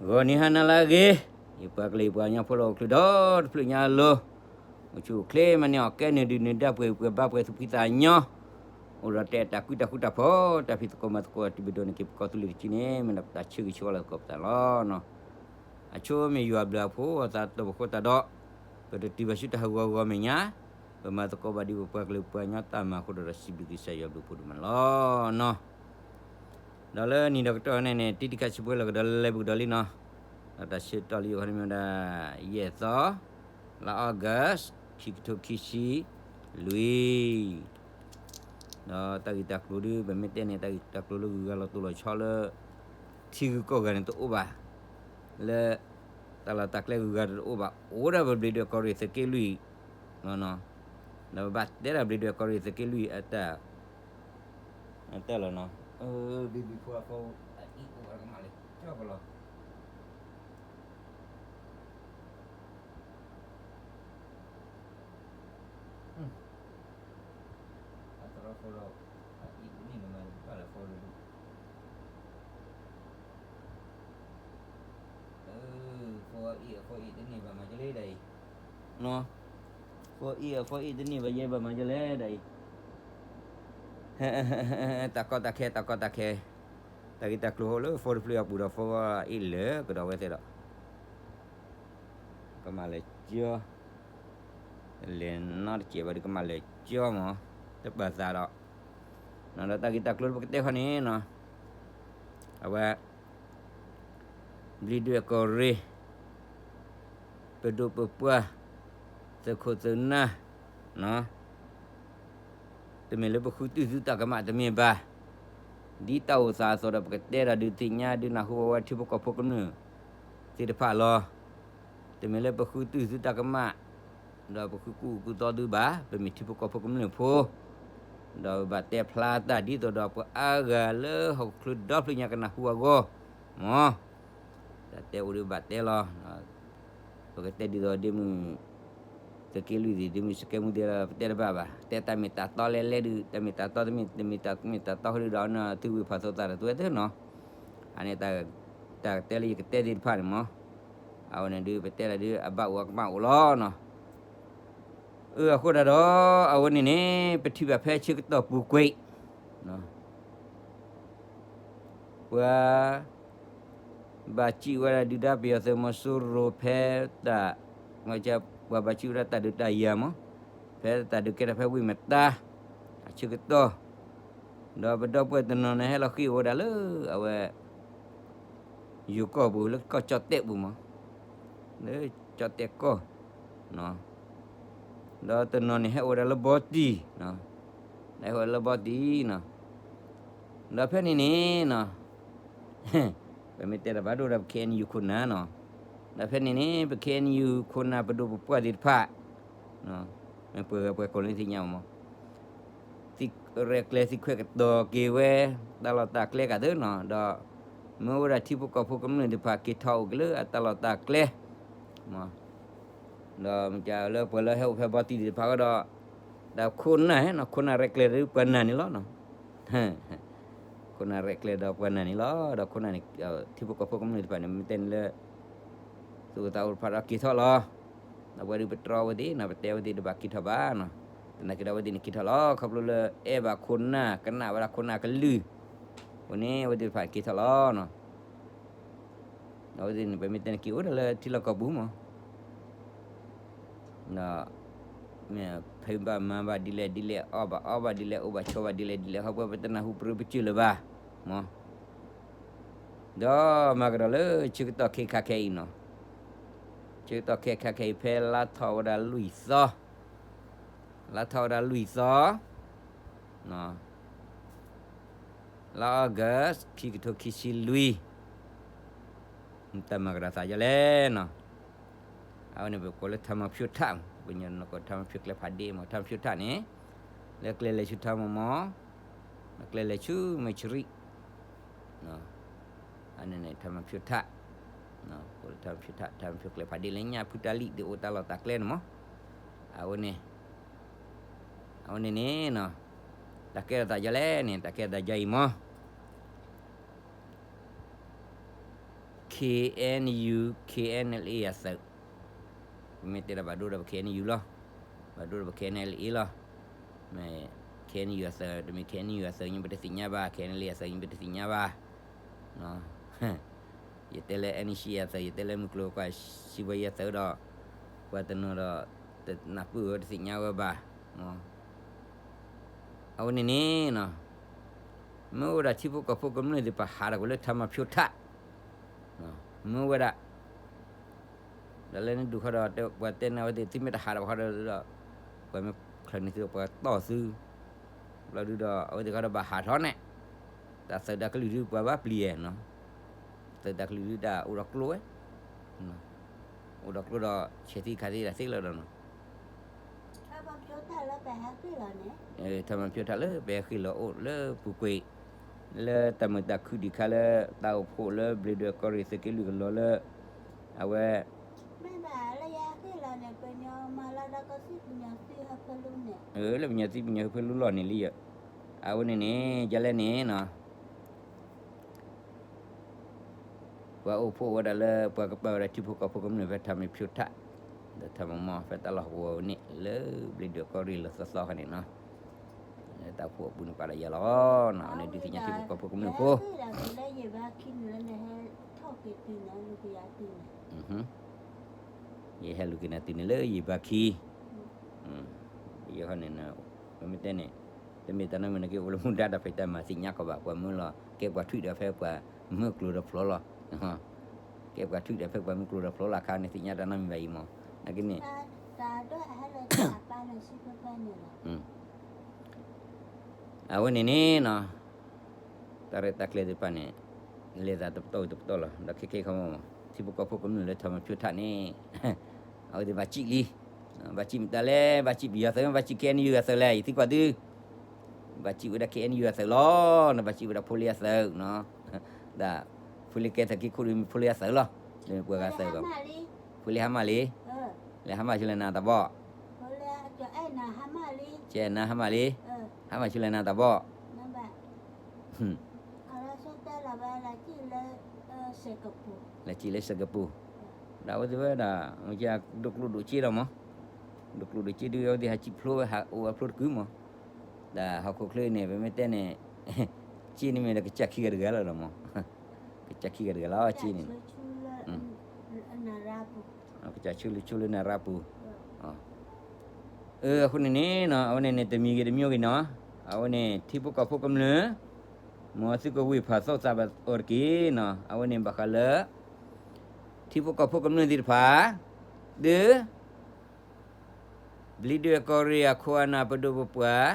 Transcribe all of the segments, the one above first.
ဂီၤနံၤဟါနၤလၢအဂ့ၤ, ယပှၤကလုာ်ယပှၤကညီဖိလၢအိၣ်ချုးဒီတဖျၢၣ်ညါအလိၤ, အိၣ်ဆူၣ်အိၣ်ချ့မၤန့ၢ်အီၣ်ကဲနုာ်ဒုၣ်နုာ်ဒါပှဲၤပှဲၤဘါပှဲၤသူၣ်ဖှံသးညီ, အိၣ်ဒီးတၢ်အဲၣ်တၢ်ကွံတၢ်ဃူတၢ်ဖိး တၢ်ဖံးသကိးမၤသကိး တံၤဘၣ်ဒိန့ၣ်က့ၤ ပကီၢ်သူလ့ၤတဆံန့ၣ် မ့ၢ်ဒၣ်ပတၢ်ဆၢဂ့ၤဆၢဝါလၢသကိးပသးလီၤ. အဆိမ့ၢ်ယွၤဘျုးအဖိအသးတဘိဃိတၢ်ဒီး, ပတတုၤဘၣ်ဆူတၢ်ဟးဂီၤဂီၤမဲာ်ညါ, ပမၤသကိးဘၣ်ဒ်ပပှၤကလုာ်ပှၤကညီတၢ်မၤအဃိဒီး ဒီးစံးဘျုးကစၢ်ယွၤဘျုးဖှိၣ်ဒိၣ်မးလီၤနီၤ. ဒီးလၢနံၤဒီးကတီၢ်န့ၣ်န့ၣ် တံၤတံၤခါဆံးပှဲၤလီၤကဒီးလၢလဲၤပူၤကဒီးလံနီၤ. ဒီးတၢ်ဆၢကတီၢ်လၢယိၤခီန့ၣ်မ့ၢ်ဝဲဒၣ် ယဲၢ်သီ, လါအီကူး, ခံကထိခံဆံလွံၢ် ဒီးတၢ်ဂ့ၢ်တၢ်ကျိၤဒုး ပမ့ၢ်တဲန့ၣ် တၢ်ဂ့ၢ်တၢ်ကျိၤလၢဂုၤဂၤလီၤတိၢ်လီၤဆီလၢ ထံဂုၤကီၢ်ဂၤန့ၣ်တအိၣ်ဘၣ်, လၢ တၢ်လီၢ်တၢ်ကျဲဂုၤဂၤတအိၣ်ဘၣ်, အိၣ်ဒၣ်ပဘျံးဒွဲၣ်ကီၢ်ရ့ၣ်သုးက့လွံၢ်လီၤနီၤ. ဒီးပဘၣ်တဲဒၣ်ဘျံးဒွဲၣ်ကီၢ်ရ့ၣ်သုးက့လွံၢ်အတၢ် အတၢ်လီၤနီၤ. ဘံဘံဖိအဖိ အအံၤအိၣ်ဘၣ်ကမၣ်လၢကၠီကလီၤ အသရီဖိဒီး အအံၤတန့ၢ်ဘၣ်မၤတဘၣ်လၢဖိဒိၣ်ဒိၣ် ဖိအံၤအဖိအံၤတန့ၢ်ဘၣ်မၤကလဲဒၣ်အံၤ, ဖိအံၤအဖိအံၤတန့ၢ်ဘၣ်ယဲဘၣ်မၤကလဲဒၣ်အံၤ, တၢ်ကီတၢ်ခဲ တၢ်ကီတၢ်ခဲ, တၢ်ဂ့ၢ်တၢ်ကျိၤအိၣ်လၢဖိတဖျၢၣ်အပူၤဒီး ဖိအံၤလၢကဒီးဝဲသ့ၣ်ဒီး ကမၣ်လၢကၠီ လဲၤနီတစဲးဘၣ်ဒီးကမၣ်လၢကၠီမး, တပာ်သးဒီး ဒီးတၢ်ဂ့ၢ်တၢ်ကျိၤလၢပကတဲခီန့ၣ်နီၤ, အဝဲ ဘျံးဒွဲၣ်ကီၢ်ရ့ၣ် ပဒိၣ်ပပှၢ် သုးခိၣ်သုးနၢ် တမ့ၢ်လၢပဃုတုၢ်သုတၢ်ကမၣ်တမ့ၢ်ဘၣ်, ဒ်တၢ်အိၣ်သးအသိးဒီး ပကတဲဒၣ်ဒုးသ့ၣ်ညါဒုးနၢ်ဟူဝဲဝဲထံဖိကီၢ်ဖိကမျၢၢ်သ့ၣ်တဖၣ်လီၤ. တမ့ၢ်လၢပဃုတုၢ်သုတၢ်ကမၣ် ဒီးပဃုကူၣ်အုၣ်ကူၣ်သီသုဘၣ်, ပမ့ၢ်ထံဖိကီၢ်ဖိကမျၢၢ်ဖိ, ဒီးပဘၣ်တဲဖျါတၢ်ဒ်သိးဒီးပှၤအါဂၤလၢဟီၣ်ခိၣ်ချၢဒီဖျၢၣ်ညါကနၢ်ဟူအဂီၢ်, မ် တၢ်တဲအိၣ်ဒီးဘၣ်တဲလီၤ. ပကတဲဒ်သိးဒ့မုၢ် သုးက့လွံၢ်သ့ၣ် ဒ့မုၢ်စကဲမူသ့ၣ်ဒီး ပတဲတဘၣ်ဘၣ်, တဲတၢ်မ့ၢ်တၢ်တီလဲၣ်လဲၣ်ဒုး, တၢ်မ့ၢ်တၢ်တီတမ့ၢ် တမ့ၢ်တၢ်မ့ၢ်တၢ်တီဃီဒုးဒီး အနသုဝံၢ်ဖးသိးသးတသွဲသ့နီၤ, အန့ၣ် တၢ်ကတဲလၢယကတဲသ့ၣ်တဖၣ်န့ၣ်မး, အဝဲန့ၣ်ဒုး ပတဲဒၣ်ဒုး အဘၣ်အိၣ်အကမၣ်အိၣ်လီၤနီၤ. အဃိဒၣ်ဒီး အဝဲန့ၣ်န့ၣ် ပထံၣ်ဘၣ်ဖဲဆၢကတီၢ်ပူၤကွံာ် ပှၤ ဘၣ်စံးဝဲဒၣ်ဒုၣ်ဒါပယီၤသုးမီၤစိရိၤဖဲတၢ်, ပှၤဘၣ်စံးဝဲဒၣ်တၢ်ဒုးတၢ်ယၤမး, ဖဲတၢ်ဒုးကဲထီၣ်ဖဲဝ့ၢ်မတါ အဆၢကတီၢ်, ဒီးပဒီပုၢ်ဝဲၢ်တနီၤန့ၣ် ဟဲလီၤဃ့ၢ်ဝဲဒၣ်လၢ အဝဲ ယိၤကီၢ်ပူၤ လၢကီၢ်ကၠီၣ်တဲၣ်ပူၤမး, လၢကၠီၣ်တဲၣ်ကီၢ် ဒီးတနီၤန့ၣ် ဟဲအိၣ်ဝဲဒၣ်လၢဘီတံၢ်, ဟဲအိၣ်ဝဲဒၣ်လၢဘီတံၢ်နီၤ, ဒီးဖဲန့ၣ်န့ၣ်နီၤ, ပမ့ၢ်တဲတၢ်ဘၣ်ဒိဒီး ပ ခ့ၣ်အဲၣ်ယူၣ် ခိၣ်နၢ်နီၤ, ဒီးဖဲန့ၣ်န့ၣ် ပ ခ့ၣ်အဲၣ်ယူၣ် ခိၣ်နၢ် ပဒိၣ်ပပှၢ်သ့ၣ်တဖၣ် မ့ၢ်ပှၤဂၤပှၤကိးလၢသ့ၣ်ညါမး ရဲၣ်ကျဲၤသံခွဲးကတီၤက့ၤဝဲ တၢ်လီၢ်တၢ်ကျဲကသ့နီၤ, ဒီး မ့ၢ်အိၣ်ဝဲဒၣ်ထံဖိကီၢ်ဖိကမျၢၢ်သ့ၣ်တဖၣ်က့ၤထီၣ်အိၣ်က့ၤလၢအတၢ်လီၢ်တၢ်ကျဲ, ဒီးမ့ၢ်လၢပှၤလၢဟဲအိၣ်ဖဲဘီတံၢ်သ့ၣ်တဖၣ်ဒီး တၢ်ခိၣ်နၢ်နီၤ, ခိၣ်နၢ်ရဲၣ်ကျဲၤဒီးပှၤနၢ်န့ၣ်လီၤနီၤ, ခိၣ်နၢ်ရဲၣ်ကျဲၤဒီးပှၤနၢ်န့ၣ်လီၤ, ဒီးခိၣ်နၢ်န့ၣ် ထံဖိကီၢ်ဖိကမျၢၢ်သ့ၣ်တဖၣ်န့ၣ် မ့ၢ်တဲန့ၣ်လၢ သူၣ်အိၣ်သးအိၣ်တဖၣ်ဒီးက့ၤထီၣ်လီၤ, ဒီးပဝဲဒုးပတြီဝဲသ့ၣ်နီၤ, ပတဲဝဲသ့ၣ်တဘၣ်က့ၤထီၣ်ဘၣ်နီၤ, သနာ်က့ဒီးအဝဲသ့ၣ်န့ၣ်က့ၤထီၣ်လီၤ, ခီဖျိလၢအဲၣ်ဘၣ်ခိၣ်နၢ် ကနၣ်ဝဲဒၣ်ခိၣ်နၢ်ကလုၢ်, အဃိန့ၣ် အဝဲသ့ၣ်တဖၣ်က့ၤထီၣ်လီၤနီၤ. ဒီးအဝဲသ့ၣ်န့ၣ် ပမ့ၢ်တဲန့ၣ်က့ၤအိၣ်ဒၣ်လၢထံလီၢ်ကီၢ်ပူၤမး, ဒီး မ့ၢ်ဖံးဘၣ်မၤဘၣ်ဒ်လဲၣ်ဒ်လဲၣ် အီၣ်ဘၣ်အီဘၣ်ဒ်လဲၣ် အိၣ်ဘၣ်ဆိးဘၣ်ဒ်လဲၣ်ဒ်လဲၣ် ခီဖျိပတနၢ်ဟူပရၢပစုၢ်လၢၤဘၣ်, မး ဒီးမၤကဒီးလၢဆၢကတီၢ်ခဲခါခဲအံၤနီၤ, ဆၢကတီၢ်ခဲခါခဲအံၤ ဖဲလါထီၣ်ဝဲဒၣ်လွံၢ်သီ, လါထီၣ်ဝဲဒၣ်လွံၢ်သီ, လါအီကူး ခံကထိခံဆံလွံၢ်, တၢ်မၤကဒီးသးဒ်လဲၣ်နီၤ, အဝဲန့ၣ်ပကိးလၢထါမၤဖၠိထၣ်, ပှၤကညီကိးထါမၤဖၠိကျဲဖးဒ့မး, ထါမၤဖၠိထၣ်န့ၣ် လၢကျဲလဲၤဆူထါမးမး, ကျဲလဲၤဆူမဲၢ်ဆရံး အန့ၣ်န့ၣ် ထါမၤဖၠိထၣ်, ထါမၤဖၠိထၣ် ထါမၤဖၠိကျဲဖးဒ့လၢညၣ်ဖုတၢ်လံၣ်ဒုးအိၣ်တၢ်လီၢ်တၢ်ကျဲန့ၣ်မး, အဝဲန့ၣ်, အဝဲန့ၣ်န့ၣ်နီၤ, တၢ်ကဲထီၣ်သးဒ်လဲၣ်န့ၣ် တၢ်ကဲထီၣ်သးဒ်အံၤမး. K N U K N L A အသုး, ပမ့ၢ်တဲဒီးဘၣ်ဒိဒီးပ K N U လီၤ, ဘၣ်ဒိဒီးပ K N L A လီၤ, မ့ၢ် K N U အသုး တမ့ၢ် K N U အသုး ပတသ့ၣ်ညါဘၣ်, K N L A အသုး ပတသ့ၣ်ညါဘၣ် ယတဲလၢ N C အသုး ယတဲလၢမုၢ်ကျိၤကွၢ်စံးဘီယဲအသုးဒီး ပှၤတနီၤဒီး တနၢ်ပၢၢ်ဝဲတသ့ၣ်ညါဝဲဘၣ်, အဝဲန့ၣ်န့ၣ် မ့ၢ်အိၣ်ဝဲဒၣ်ထံဖိကီၢ်ဖိကမျၢၢ်သ့ၣ်တဖၣ်ဟးထီၣ်ကွံာ်လၢထးမၤဖၠိထး, မ့ၢ်အိၣ်ဝဲဒၣ် ဒီးလၢနဒူၣ်ခီဒီး ပှၤတဲန့ၢ်အဝဲသ့ၣ် သုမ့ၢ်တဟးထီၣ်ဘၣ်ခီဒီး ပှၤမ့ၢ်ချၢန့ၢ်သုဒီးပှၤတီၢ်သု, ဘျီဒုဒီး အဝဲသ့ၣ်ခီဒီးဘၣ်ဟးထီၣ်န့ၣ်, တၢ်သုးတၢ်ကလုၢ်ဒုပှၤဘၣ်ပျံၤဧါ, သုးတၢ်ကလုၢ်ဒုတၢ်အိၣ်ဒီးကျိဝဲ, အိၣ်ဒီးကျိဒီး ဆဲးသံခးသံဒၣ်သ့လီၤဒီးနီၤ ထးမၤဖၠိထးလၢပဟဲဃ့ၢ်လီၤအိၣ်လၢပူၤကွံာ်, လၢတၢ်မုာ်တၢ်ခုၣ်ဒံးခါလၢ တၢ်အိၣ်ဖှိၣ်လၢဘျ့းဒွဲၣ်ကီၢ်ရ့ၣ်သုးက့လွံၢ်ကလီၤလၢ အဝဲ လၢပညီသံပညီဟၢဖၢလူလီၢ်န့ၣ်လံ, အဝဲန့ၣ်န့ၣ် ယလဲၣ်န့ၣ်နီၤ ပှၤအိၣ်ဖှိၣ်ဝဲဒၣ်လၢ ပှၤကပာ်ဝဲဒၣ်ထံဖိကီၢ်ဖိကမျၢၢ်ဖဲထးမၤဖၠိထး, ဒီးထးမၤမီၢ်ဖဲတၢ်လီၢ်ဟိဝဲန့ၣ် လၢဘျ့းဒွဲၣ်ကီၢ်ရ့ၣ်လီၤသီသီခါန့ၣ်နီၤ, လၢတၢ်အိၣ်ဖှိၣ်အပူၤန့ၣ်ပာ်ဒီးယၤလီၤ, အဝဲန့ၣ်ဒုးသ့ၣ်ညါထံဖိကီၢ်ဖိကမျၢၢ်ဖိ ယဟဲလူၤက့ၤနၤတုၤန့ၣ်လၢယဘါခံ, ယဟဲလူၤက့ၤနၤတုၤန့ၣ်လၢယဘါခံ, ယဟီန့ၣ် ပမ့ၢ်တဲန့ၣ် တမ့ၢ်တၢ်နီတမံၤနာ်က့ အိၣ်လၢမူဒါတၢ်ဖံးတၢ်မၤသ့ၣ်ညါကီးဘၣ်, ပှၤမၢလီၤ ကဲပှၤထွံၣ်ဒီးဖဲပှၤမၢကျိၤဒီးဖျိလီၤ, ကဲပှၤထွံၣ်ဒီးဖဲပှၤမၢကျိၤဒီးဖျိလီၤအခါန့ၣ် သ့ၣ်ညါတၢ်နီတမံၤဘၣ်အံၤမး, နာ်က့န့ၣ် အဝဲန့ၣ်န့ၣ်နီၤ တၢ်ရဲၣ်တၢ်ကျဲၤသ့ၣ်တဖၣ်န့ၣ် လဲၤသးတပတီၢ်ဝံၤတပတီၢ်လီၤ. ဒီးခဲခဲအံၤခီမီ ထံဖိကီၢ်ဖိကမျၢၢ်လၢထးမၤဖၠိထးန့ၣ် အဝဲသ့ၣ်ဘၣ်စံၣ်လံ, ဘၣ်စံၣ်မတၤလဲၣ်, ဘၣ်စံၣ်ပယီၤသုး ဘၣ်စံၣ် K N U အသုးလဲၣ်, ယသံကွၢ်သု, ဘၣ်စံၣ်ဝဲဒၣ် K N U အသုးလီၤ, ဘၣ်စံၣ်ဝဲဒၣ်ဖိလ့အသုးနီၤ, ဒ် ဖိလ့ကဲသုးက့ခိၣ်ဒီးမ့ၢ်ဖိလ့အသုးလီၤ, ပှၤဂၤသုးဘၣ်, ဖိလ့ဟါမၢ်လံ, လဲၤဟါမၢ်ဆူလဲၣ်နၤတၢ်ဘီၣ်, ကဲနၤဟါမၢ်လံ, ဟါမၢ်ဆူလဲၣ်နၤတၢ်ဘီၣ် လဲၤစံၣ်လၢစကပူၤ, ဒီးအဝဲသ့ၣ်ဝဲဒၣ် ဒိၣ်ကျိၣ်ဒိၣ်စ့ဒီးမး, ဒိၣ်ကျိၣ်ဒိၣ်စ့ဒုး အဝဲသ့ၣ်ဟးစံၣ်ဖျိဝဲ ဟးအိၣ်ဝဲဖျိတကုာ်မး, တၢ်ဟီၣ်ခိၣ်ချၢအံၤန့ၣ် ပမ့ၢ်တဲန့ၣ် စ့န့ၣ်မ့ၢ်ဒီးကစၢ်ခံဂၤတဂၤလီၤဒီးမး, ကစၢ်ခံဂၤတဂၤလီၤ စ့န့ၣ် ကစၢ်ဆၢလူၤဆိလၢနရၤပူၤ, အဃိန့ၣ်န့ၣ်နီၤ အဝဲန့ၣ်န့ၣ် တမံၤဂ့ၤတမံၤဂ့ၤနီၤ, အဝဲန့ၣ် ထံဖိကီၢ်ဖိကမျၢၢ် မ်သုကဝံၢ်ဖးသိသးဘၣ်အီၤတက့ၢ်နီၤ, အဝဲန့ၣ်ဘၣ်ဃးလၢ ထံဖိကီၢ်ဖိကမျၢၢ်သ့ၣ်တဖၣ် ဒီး ဘျံးဒွဲၣ်ကီၢ်ရ့ၣ်အခိၣ်အနၢ်ပဒိၣ်ပပှၢ်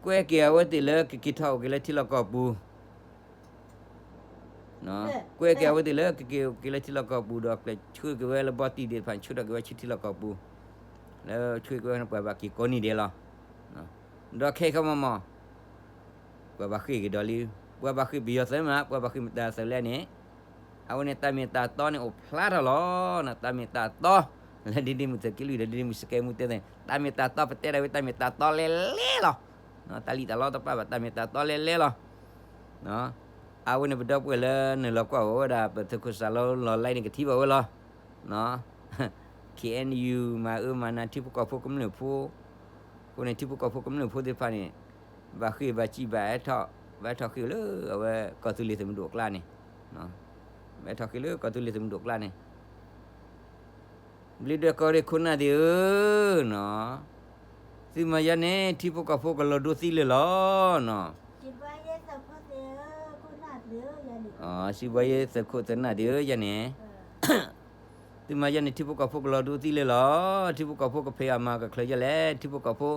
ကွဲက့ၤအဝဲသ့ၣ်လၢကက့ၤထီၣ်အိၣ်က့ၤလၢထံလီၢ်ကီၢ်ပူၤ ကွဲက့ၤအဝဲသ့ၣ်လၢကက့ၤအိၣ်က့ၤလၢထံလီၢ်ကီၢ်ပူၤဒီး ကျဲးဆှၢက့ၤဝဲလၢဘီတံၢ်သ့ၣ်တဖၣ် ဆှၢထီၣ်က့ၤဝဲဆူထံလီၢ်ကီၢ်ပူၤ, လၢဆှၢက့ၤဝဲန့ၣ် ပှၤဘၣ်က့ၤကိးနံၤဒဲးလီၤ. ဒီးခဲအံၤခီမီမီ ပှၤဘၣ်ဃ့ၢ်က့ၤဒီးလံ, ပှၤဘၣ်ဃ့ၢ်ပယီၤသုးမး ပှၤဘၣ်ဃ့ၢ်မတၤသုးလဲၣ်န့ၣ်, အဝဲန့ၣ်တၢ်မ့ၢ်တၢ်တီန့ၣ်အိၣ်ဖျါထီၣ်လီၤ. တၢ်မ့ၢ်တၢ်တီ လၢဒ့ဒ့မုၣ်သုးက့လွံၢ်ဒီးဒ့ဒ့မုၣ်စကဲမူတဲသ့ၣ် တၢ်မ့ၢ်တၢ်တီ ပတဲဒၣ်ဝဲတၢ်မ့ၢ်တၢ်တီလဲၣ်လဲၣ်လီၤ. တၢ်လံၣ်တၢ်လီတပာ်ဘၣ် တၢ်မ့ၢ်တၢ်တီလဲၣ်လဲၣ်လီၤ. အဝဲန့ၣ်ပဒီပုၢ်ဝဲၢ်လၢနုာ်လီၤကွၢ်ဝဲဒၣ် ပသုးခိၣ်စၢ်လီလီၤလၢန့ၣ်ကထံၣ်ဘၣ်ဝဲလီၤ. K N U မၤအၢမၤနးထံဖိကီၢ်ဖိကမျၢၢ်ဖိ, အဃိန့ၣ် ထံဖိကီၢ်ဖိကမျၢၢ်ဖိသ့ၣ်တဖၣ်န့ၣ် ဘၣ်ဃ့ၢ်ဘၣ်စံၣ်ဘၣ်အဲၣ်ထီၣ် ဘၣ်အဲၣ်ထီၣ်ဃ့ၢ်လၢအဝဲကီၢ်သူလ့ၤသုးမုၢ်ဒိၣ်အကျါန့ၣ်, ဘၣ်အဲၣ်ထီၣ်ဃ့ၢ်လၢကီၢ်သူလ့ၤသုးမုၢ်ဒိၣ်အကျါန့ၣ် ဘျံးဒွဲၣ်ကီၢ်ရ့ၣ်ခိၣ်နၢ်သ့ၣ်ဧၢနီၤ, သုမၤယၤန့ၣ် ထံဖိကီၢ်ဖိကလီၤဒိသံလၢာ်လီၤနီၤ. စံးဘှါယဲသုးခိၣ်သုးနၢ်သ့ၣ်ဧၢ ယၤန့ၣ်, သုမၤယၤန့ၣ် ထံဖိကီၢ်ဖိကလီၤဒိသံလၢာ်လီၤ. ထံဖိကီၢ်ဖိကဖံးအီၣ်မၤအီၣ်ကချၢယဲလဲၣ် ထံဖိကီၢ်ဖိ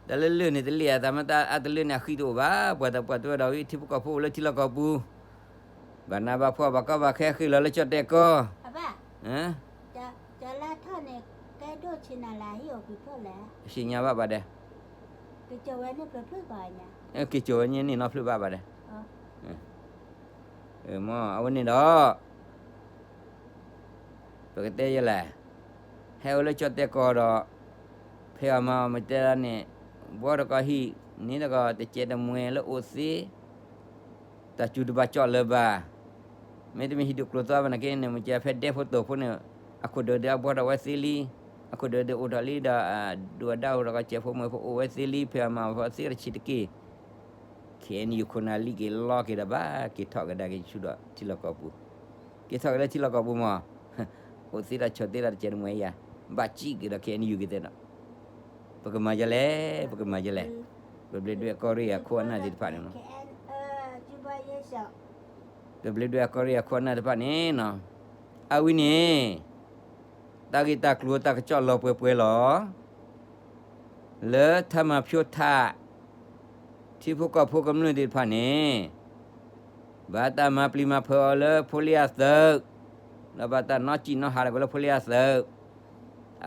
တၢ်လၢလၢၢ်န့ၣ်တလ့ၣ်အသးမ့ၢ်တၢ်အါတလၢန့ၣ် အဃံတအိၣ်ဘၣ်, ပှၤသးပှၢ်တဲဝဲဒီးဝံၤ ထံဖိကီၢ်ဖိအိၣ်လၢထံလီၢ်ကီၢ်ပူၤ, ဘၣ်နးဘၣ်ဖှီၣ်ဘၣ်ကီဘၣ်ခဲဃ့ၢ်လီၤလၢကၠီၣ်တဲၣ်ကီၢ်, ဆ့ၣ်ညါဘၣ်ဘၣ်ဒီး, က့ၤကၠီၣ်ဝဲန့ၣ်နီတဖျၢၣ်ဘၣ်ဘၣ်ဒီး, မ်အဝဲန့ၣ်ဒီး ပကတဲယဲလဲၣ်, ဟဲအိၣ်လၢကၠီၣ်တဲၣ်ကီၢ်ဒီး ဖံးအီၣ်မၤအီၣ်မတဲဒၣ်န့ၣ်, ဘှီတကီၢ်ဟံၣ်, န့ၣ်တကီၢ်တကဲးတမှဲၤလၢအိၣ်သ့, တၢ်စူၤတဘၣ်ကၠီၣ်လၢၤဘၣ်, မ့တမ့ၢ်ဟံၣ်ဒူၣ်ကျိၤသွါဘၣ်နာ်က့န့ၣ် မ့ၢ်ကဲဖဲဒဲဖိတိာ်ဖိန့ၣ် အခိၣ်ဒၢးဒီးအဘှီထီၣ်ဝဲသ့လံ, အခိၣ်ဒၢးဒီးအိၣ်ထီၣ်လံဒီး ဒူၣ်အဒါအိၣ်ထီၣ်ကီး ကဲဖိမုၣ်ဖိအိၣ်ဝဲသ့လံ ဖဲအမၤအီၤသ့တဆံးတက့ၢ်. ခဲအံၤန့ၣ် ယခိၣ်နၢ်လံက့ၤလီက့ၤဒီးဘၣ် က့ၤထီၣ်ကဒါက့ၤဆူဒီးထံလီၢ်ကီၢ်ပူၤ, က့ၤထီၣ်က့ၤလၢထံလီၢ်ကီၢ်ပူၤမး, အိၣ်သ့တၢ်ဆီၣ်သ့တၢ်တစဲးတမှဲၤယၤ, ဘၣ်စံးက့ၤဒီး ခဲအံၤန့ၣ် ယူၤက့ၤသဲဒီး ပကမၤယလဲၣ်, ပကမၤယလဲၣ်. ပဘျ့ဒွဲၣ်ကီၢ်ရ့ၣ်အခိၣ်အနၢ်သ့ၣ်တဖၣ်န့ၣ်လီၤ. ပဘျ့ဒွဲၣ်ကီၢ်ရ့ၣ်အခိၣ်အနၢ်သ့ၣ်တဖၣ်န့ၣ်လီၤ. အဝဲန့ၣ် တၢ်ဂ့ၢ်တၢ်ကျိၤတၢ်ကစီၣ်လီၤပှဲၤပှဲၤလီၤ. လၢထးမၤဖၠိထး ထံဖိကီၢ်ဖိကမျၢၢ်သ့ၣ်တဖၣ်န့ၣ် ဘၣ်တၢ်မၤပျံၤမၤဖုးအီၤလၢဖိလ့အသုး, ဒီးဘၣ်တၢ်နီၣ်စံၣ်နီၣ်ဟးလီၤက့ၤလၢဖိလ့အသုး,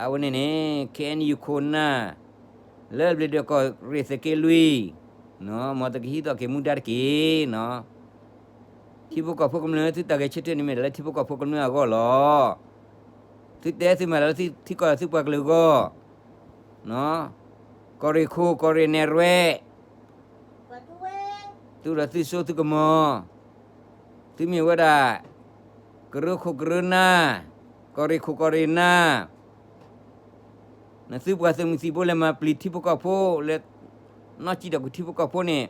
အဝဲန့ၣ်န့ၣ် ခဲအံၤန့ၣ် ယခိၣ်နၢ် လၢဘျ့ဒွဲၣ်ကီၢ်ရ့ၣ်သုးက့လွံၢ်, မ်သုကဟံးထီၣ်က့ၤမူဒါတက့ၢ်. ထံဖိကီၢ်ဖိကမျၢၢ် သုတၢ်ဂဲၤဆၢထၢၣ်န့ၣ်မ့ၢ်ဒၣ်လၢထံဖိကီၢ်ဖိကမျၢၢ်အဂီၢ်လီၤ. သုတဲသုမၤတၢ်လၢထံကီၢ်သုပှၤကလုာ်အဂီၢ်, ကီၢ်ရ့ၣ်ခိၣ်ကီၢ်ရ့ၣ်နဲၣ်ရွဲၣ်, သုဒီးသုစိသုကမီၤ, သုမ့ၢ်ဝဲဒၣ် ကရၢခိၣ်ကရၢနၢ်, ကီၢ်ရ့ၣ်ခိၣ်ကီၢ်ရ့ၣ်နၢ်, နသုပှၤသုးမုၢ်သံၣ်ဘိလဲၤမၤပျံၤထံဖိကီၢ်ဖိ လၢနီၣ်စံၣ်ဒီးကွံာ်ထံဖိကီၢ်ဖိန့ၣ်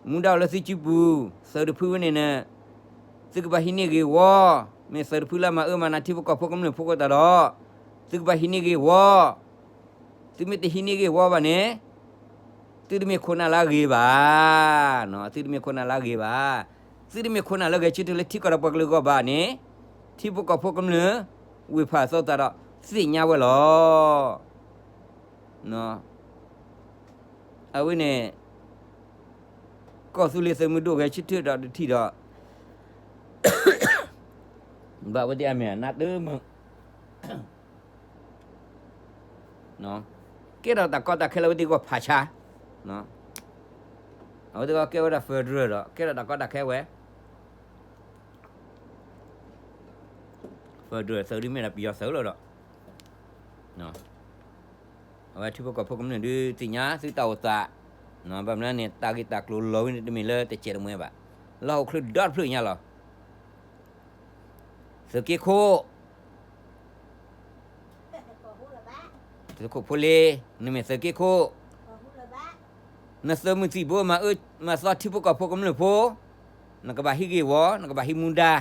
မူဒါအိၣ်လၢသုစုပူၤ, သုးတဖုဝဲန့ၣ်န့ၣ် သုကဘၣ်ဟံးန့ၢ်ဂ့ၢ်ဝီ, မ့ၢ်သုးတဖုလၢမၤအၢမၤနးထံဖိကီၢ်ဖိကမျၢၢ်ဖိအဃိသတးဒီး သုကဘၣ်ဟံးန့ၢ်ဂ့ၢ်ဝီ, သုမ့ၢ်တဟံးန့ၢ်ဂ့ၢ်ဝီဘၣ်န့ၣ် သုတမ့ၢ်ခိၣ်နၢ်လၢအဂ့ၤဘၣ်, သုတမ့ၢ်ခိၣ်နၢ်လၢအဂ့ၤဘၣ်, သုတမ့ၢ်ခိၣ်နၢ်လၢဂဲၤဆၢထၢၣ်လၢထံကီၢ်ဒီးပှၤကလုာ်အဂီၢ်ဘၣ်န့ၣ် ထံဖိကီၢ်ဖိကမျၢၢ် ဝ့ၢ်ဖးအသီသးဒီး သ့ၣ်ညါဝဲလီၤ. အဝဲန့ၣ် ကီၢ်သူလ့ၤသုးမုၢ်ဒိၣ်ဂဲၤဆၢထၢၣ်ဒီးတထံၣ်ဒီး ဘၣ်ဝဲသ့ၣ်အမ့ၢ်အနၢ်တမုာ် ကဲထီၣ်တၢ်ကီတၢ်ခဲလၢအဝဲသ့ၣ်ဂီၢ်ဖးဆါ, အဝဲသ့ၣ်ဂီၢ်ကဲဝဲဒၣ် federal ဒီး ကဲထီၣ်တၢ်ကီတၢ်ခဲဝဲ federal သုးဒ်မ့ၢ်ဒီးပယီၤသုးလီၤဒီး အဝဲထံဖိကီၢ်ဖိကမျၢၢ်ဒုးသ့ၣ်ညါသုတၢ်အိၣ်သး, ဘၣ်မနုၤန့ၣ် တၢ်ဂ့ၢ်တၢ်ကျိၤလီၤဝဲန့ၣ်တမ့ၢ်လၢတစဲးတမှဲၤဘၣ်, လၢဟီၣ်ခိၣ်ချၢဒီတဖျၢၣ်ညါလီၤ. သုးက့ခိၣ် သုးခိၣ်ဖိလ့, နမ့ၢ်သုးက့ခိၣ်, နသုးမုၢ်သံၣ်ဘိမၤအၢမၤသီထံဖိကီၢ်ဖိကမျၢၢ်ဖိ, နကဘၣ်ဟံးဂ့ၢ်ဝီ, နကဘၣ်ဟံးမူဒါ,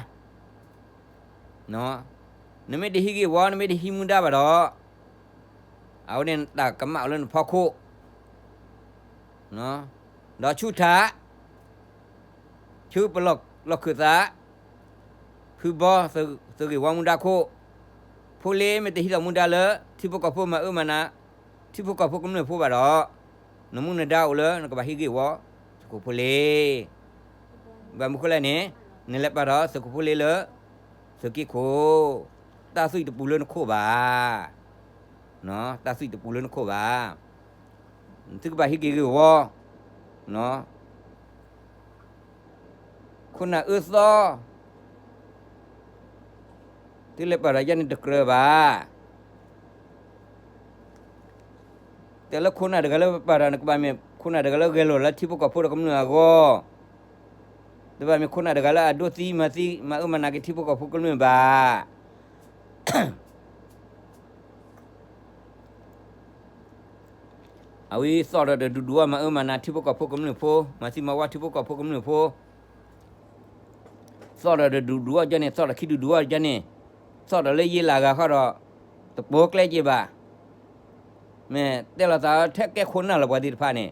နမ့ၢ်တဟံးဂ့ၢ်ဝီ, နမ့ၢ်တဟံးမူဒါဘၣ်ဒီး, အဝဲန့ၣ်တၢ်ကမၣ်အိၣ်လၢနဖီခိၣ်, ဒီးဆူၣ်ထး ဆူပလီၢ်ခုၣ်သး, ဖုဘီ သုးဂ့ၢ်ဝီမူဒါခိၣ်, ဖိလ့မ့ၢ်တဟံးထီၣ်မူဒါလၢ ထံဖိကီၢ်ဖိမၤအၢမၤနး ထံဖိကီၢ်ဖိကမျၢၢ်ဖိဘၣ်ဒီး, နမူနဒါအိၣ်လၢနကဘၣ်ဟံးဂ့ၢ်ဝီ, သုးခိၣ်ဖိလ့, ဘၣ်မနုၤဃိလဲၣ်န့ၣ်, နလဲၤပာ်ဒီးသုးခိၣ်ဖိလ့လၢ သုးက့ခိၣ်, တၢ်သွံၣ်တပူၤလၢနခိၣ်ဘၣ်, တၢ်သွံၣ်တပူၤလၢနခိၣ်ဘၣ်, သုကဘၣ်ဟံးက့ၤဂ့ၢ်ဝီ, ခိၣ်နၢ်အၢသီ, သုလဲၤပာ်ဒီးယဲန့ၣ်တကြၢးဘၣ်, တဲလၢခိၣ်နၢ်တဂၤလၢပပာ်ဒီး နကဘၣ်မ့ၢ်ခိၣ်နၢ်တဂၤလၢဂဲၤလိာ်လၢထံဖိကီၢ်ဖိဒီးကမျၢၢ်အဂီၢ်, တဘၣ်မ့ၢ်ခိၣ်နၢ်တဂၤလၢအဒိးသံမၤသံ မၤအၢမၤနးက့ၤထံဖိကီၢ်ဖိကမျၢၢ်ဘၣ်. အဝဲသီၣ်ဒီးတဒူၣ်ဒူၣ်အီၤ မၤအၢမၤနးထံဖိကီၢ်ဖိကမျၢၢ်ဖိ, မၤသံမၤဝီထံဖိကီၢ်ဖိကမျၢၢ်ဖိ, သီၣ်ဒီးတဒူၣ်ဒူၣ်အီၤဒ်န့ၣ်, သီၣ်ဒီးခံဒူၣ်ဒူၣ်အီၤဒ်န့ၣ်, သီၣ်ဒီးလၢယ့လးဂၤဃီဒီး တပိာ်ကျဲက့ၤဘၣ်. မ့ၢ်တဲလိာ်သးထဲကဲခိၣ်နၢ်လီၤ ပှၤသ့ၣ်တဖၣ်န့ၣ်,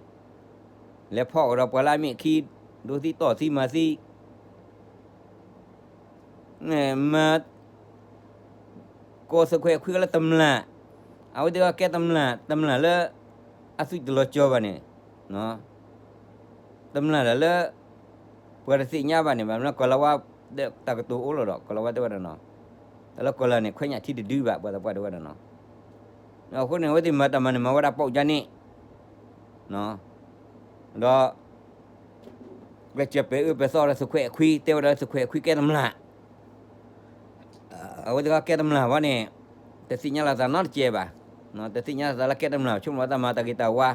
လဲၤဖီၣ်ကဒီးပှၤလၢအမ့ၢ်အခံ, ဒိးသံတီၢ်သံမၤသံ မ့ၢ် ကိးသုးခွဲးခွံကလၢတမျၢ်, အဝဲသ့ၣ်ကဲတမျၢ်, တမျၢ်လၢ အသွံၣ်တလီၤကၠီၤဘၣ်န့ၣ်, တမျၢ်လၢ ပှၤတသ့ၣ်ညါဘၣ်န့ၣ်, ဘၣ်မနုၤကီၤလၤဝါ တၢ်ကတိၤအိၣ်လီၤဒီး ကီၤလၤဝါတဲဝဲဒၣ်နီၤ, တၢ်လၢကီၤလၤန့ၣ် ခွဲးညၣ်ထံတဒုဘၣ် ပှၤသပှၢ်တဲဝဲဒၣ်နီၤ, အဃိန့ၣ် အဝဲသ့ၣ်မၤတၢ်မၤန့ၣ် မၤဝဲဒၣ်ပိာ်ကၠၢန့ၣ် ဒီး ကျဲးစၢးပဲာ်အၢပဲာ်သီဒီးသုးခွဲးခွံ တဲဝဲဒၣ်သုးခွဲးခွံကဲတမျၢ်, အဝဲသ့ၣ်ကဲတမျၢ်ဘၣ်န့ၣ် တသ့ၣ်ညါလီၤသးနီတကဲဘၣ်, တသ့ၣ်ညါလီၤသးလၢကဲတမျၢ် ဆိကမိၣ်လီၤသးမၤတၢ်ဂ့ၤတၢ်ဝါ,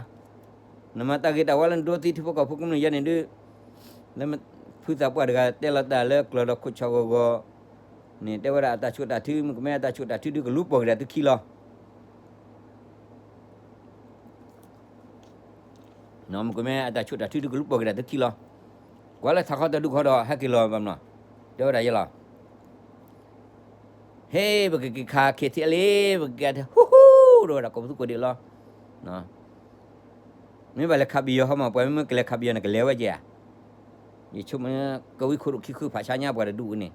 နမၤတၢ်ဂ့ၤတၢ်ဝါလၢနဒိးသံထံဖိကီၢ်ဖိကမျၢၢ်ယဲန့ၣ်ဒုး, လၢ ဖုသးပှၢ်တဂၤတဲလီၤတၢ်လၢကျၢၤဒီးခိၣ်ဆီဂီၤဂီၤန့ၣ် တဲဝဲဒၣ်အတၢ်ဆိးတၢ်ထု မ့ၢ်ကမ့ၢ်အတၢ်ဆိးတၢ်ထုဒုးကလူၤပိာ်က့ၤဒၣ်သုခံလီၤ. မ့ၢ်ကမ့ၢ်အတၢ်ဆိးတၢ်ထုဒုးကလူၤပိာ်က့ၤဒၣ်သုခံလီၤ. ကွၢ်လၢထးခီတၢ်ဒူၣ်ခီဒီး ဟဲက့ၤလီၤဘၣ်မနီၤ, တဲဝဲဒၣ်ယဲလီၤ. ဟ့ၣ် ပကက့ၤခး KTLA ပကက့ၤဟူဟူ တဲဝဲဒၣ်ကိးပသူကိးဒံးလီၤ. မ့ၢ်ဘၣ်လဲၤခးပယီၤဟီမး ပှၤမ့ၢ်ကလဲၤခးပယီၤန့ၣ် ကလဲၤဝဲကဲဧါ. ယဆိကမိၣ် ကဝံခိၣ်ဒိၣ်ခံဃုဖးဆါညါပှၤတဒူၣ်န့ၣ်,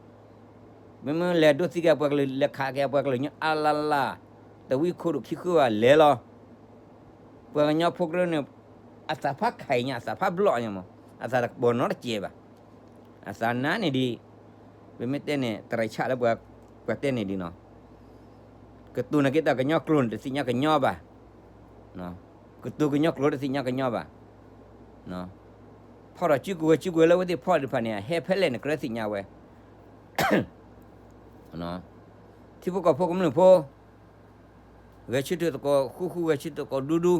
မ့မ့ၢ်လဲၤဒိသံက့ၤပှၤကလုာ် လဲၤခးက့ၤပှၤကလုာ်ညီအါလါလါ, တဝံခိၣ်ဒိၣ်ခံဃုဘၣ်လဲၤလီၤ. ပှၤကညီဖိကရၢန့ၣ် အသးဖးခါအံၤညါ အသးဖးဘျီၣ်ညါမး, အသးတဘီၣ်နီတစဲးဘၣ်. အသးနါန့ၣ်ဒံး, ပမ့ၢ်တဲန့ၣ် တရံးဆၣ်လၢပှၤတဲန့ၣ်ဒံးနီၤ, ကတိၤနာ်က့ၤတၢ်ကညီကျိာ်န့ၣ် တသ့ၣ်ညါကညီဘၣ်. ကတိၤကညီကျိာ်တသ့ၣ်ညါကညီဘၣ်. ဖီၣ်ထီၣ်စုကဝဲၤစုကဝဲၤလၢအဝဲသ့ၣ်ဖီၣ်သ့ၣ်တဖၣ်န့ၣ် အဟဲဖဲလဲၣ်န့ၣ် ကြၢးသ့ၣ်ညါဝဲ ထံဖိကီၢ်ဖိကမျၢၢ်ဖိ, ဂဲၤဆၢထၢၣ်သကိးဃူဃူ ဂဲၤဆၢထၢၣ်သကိးဒူဒူ,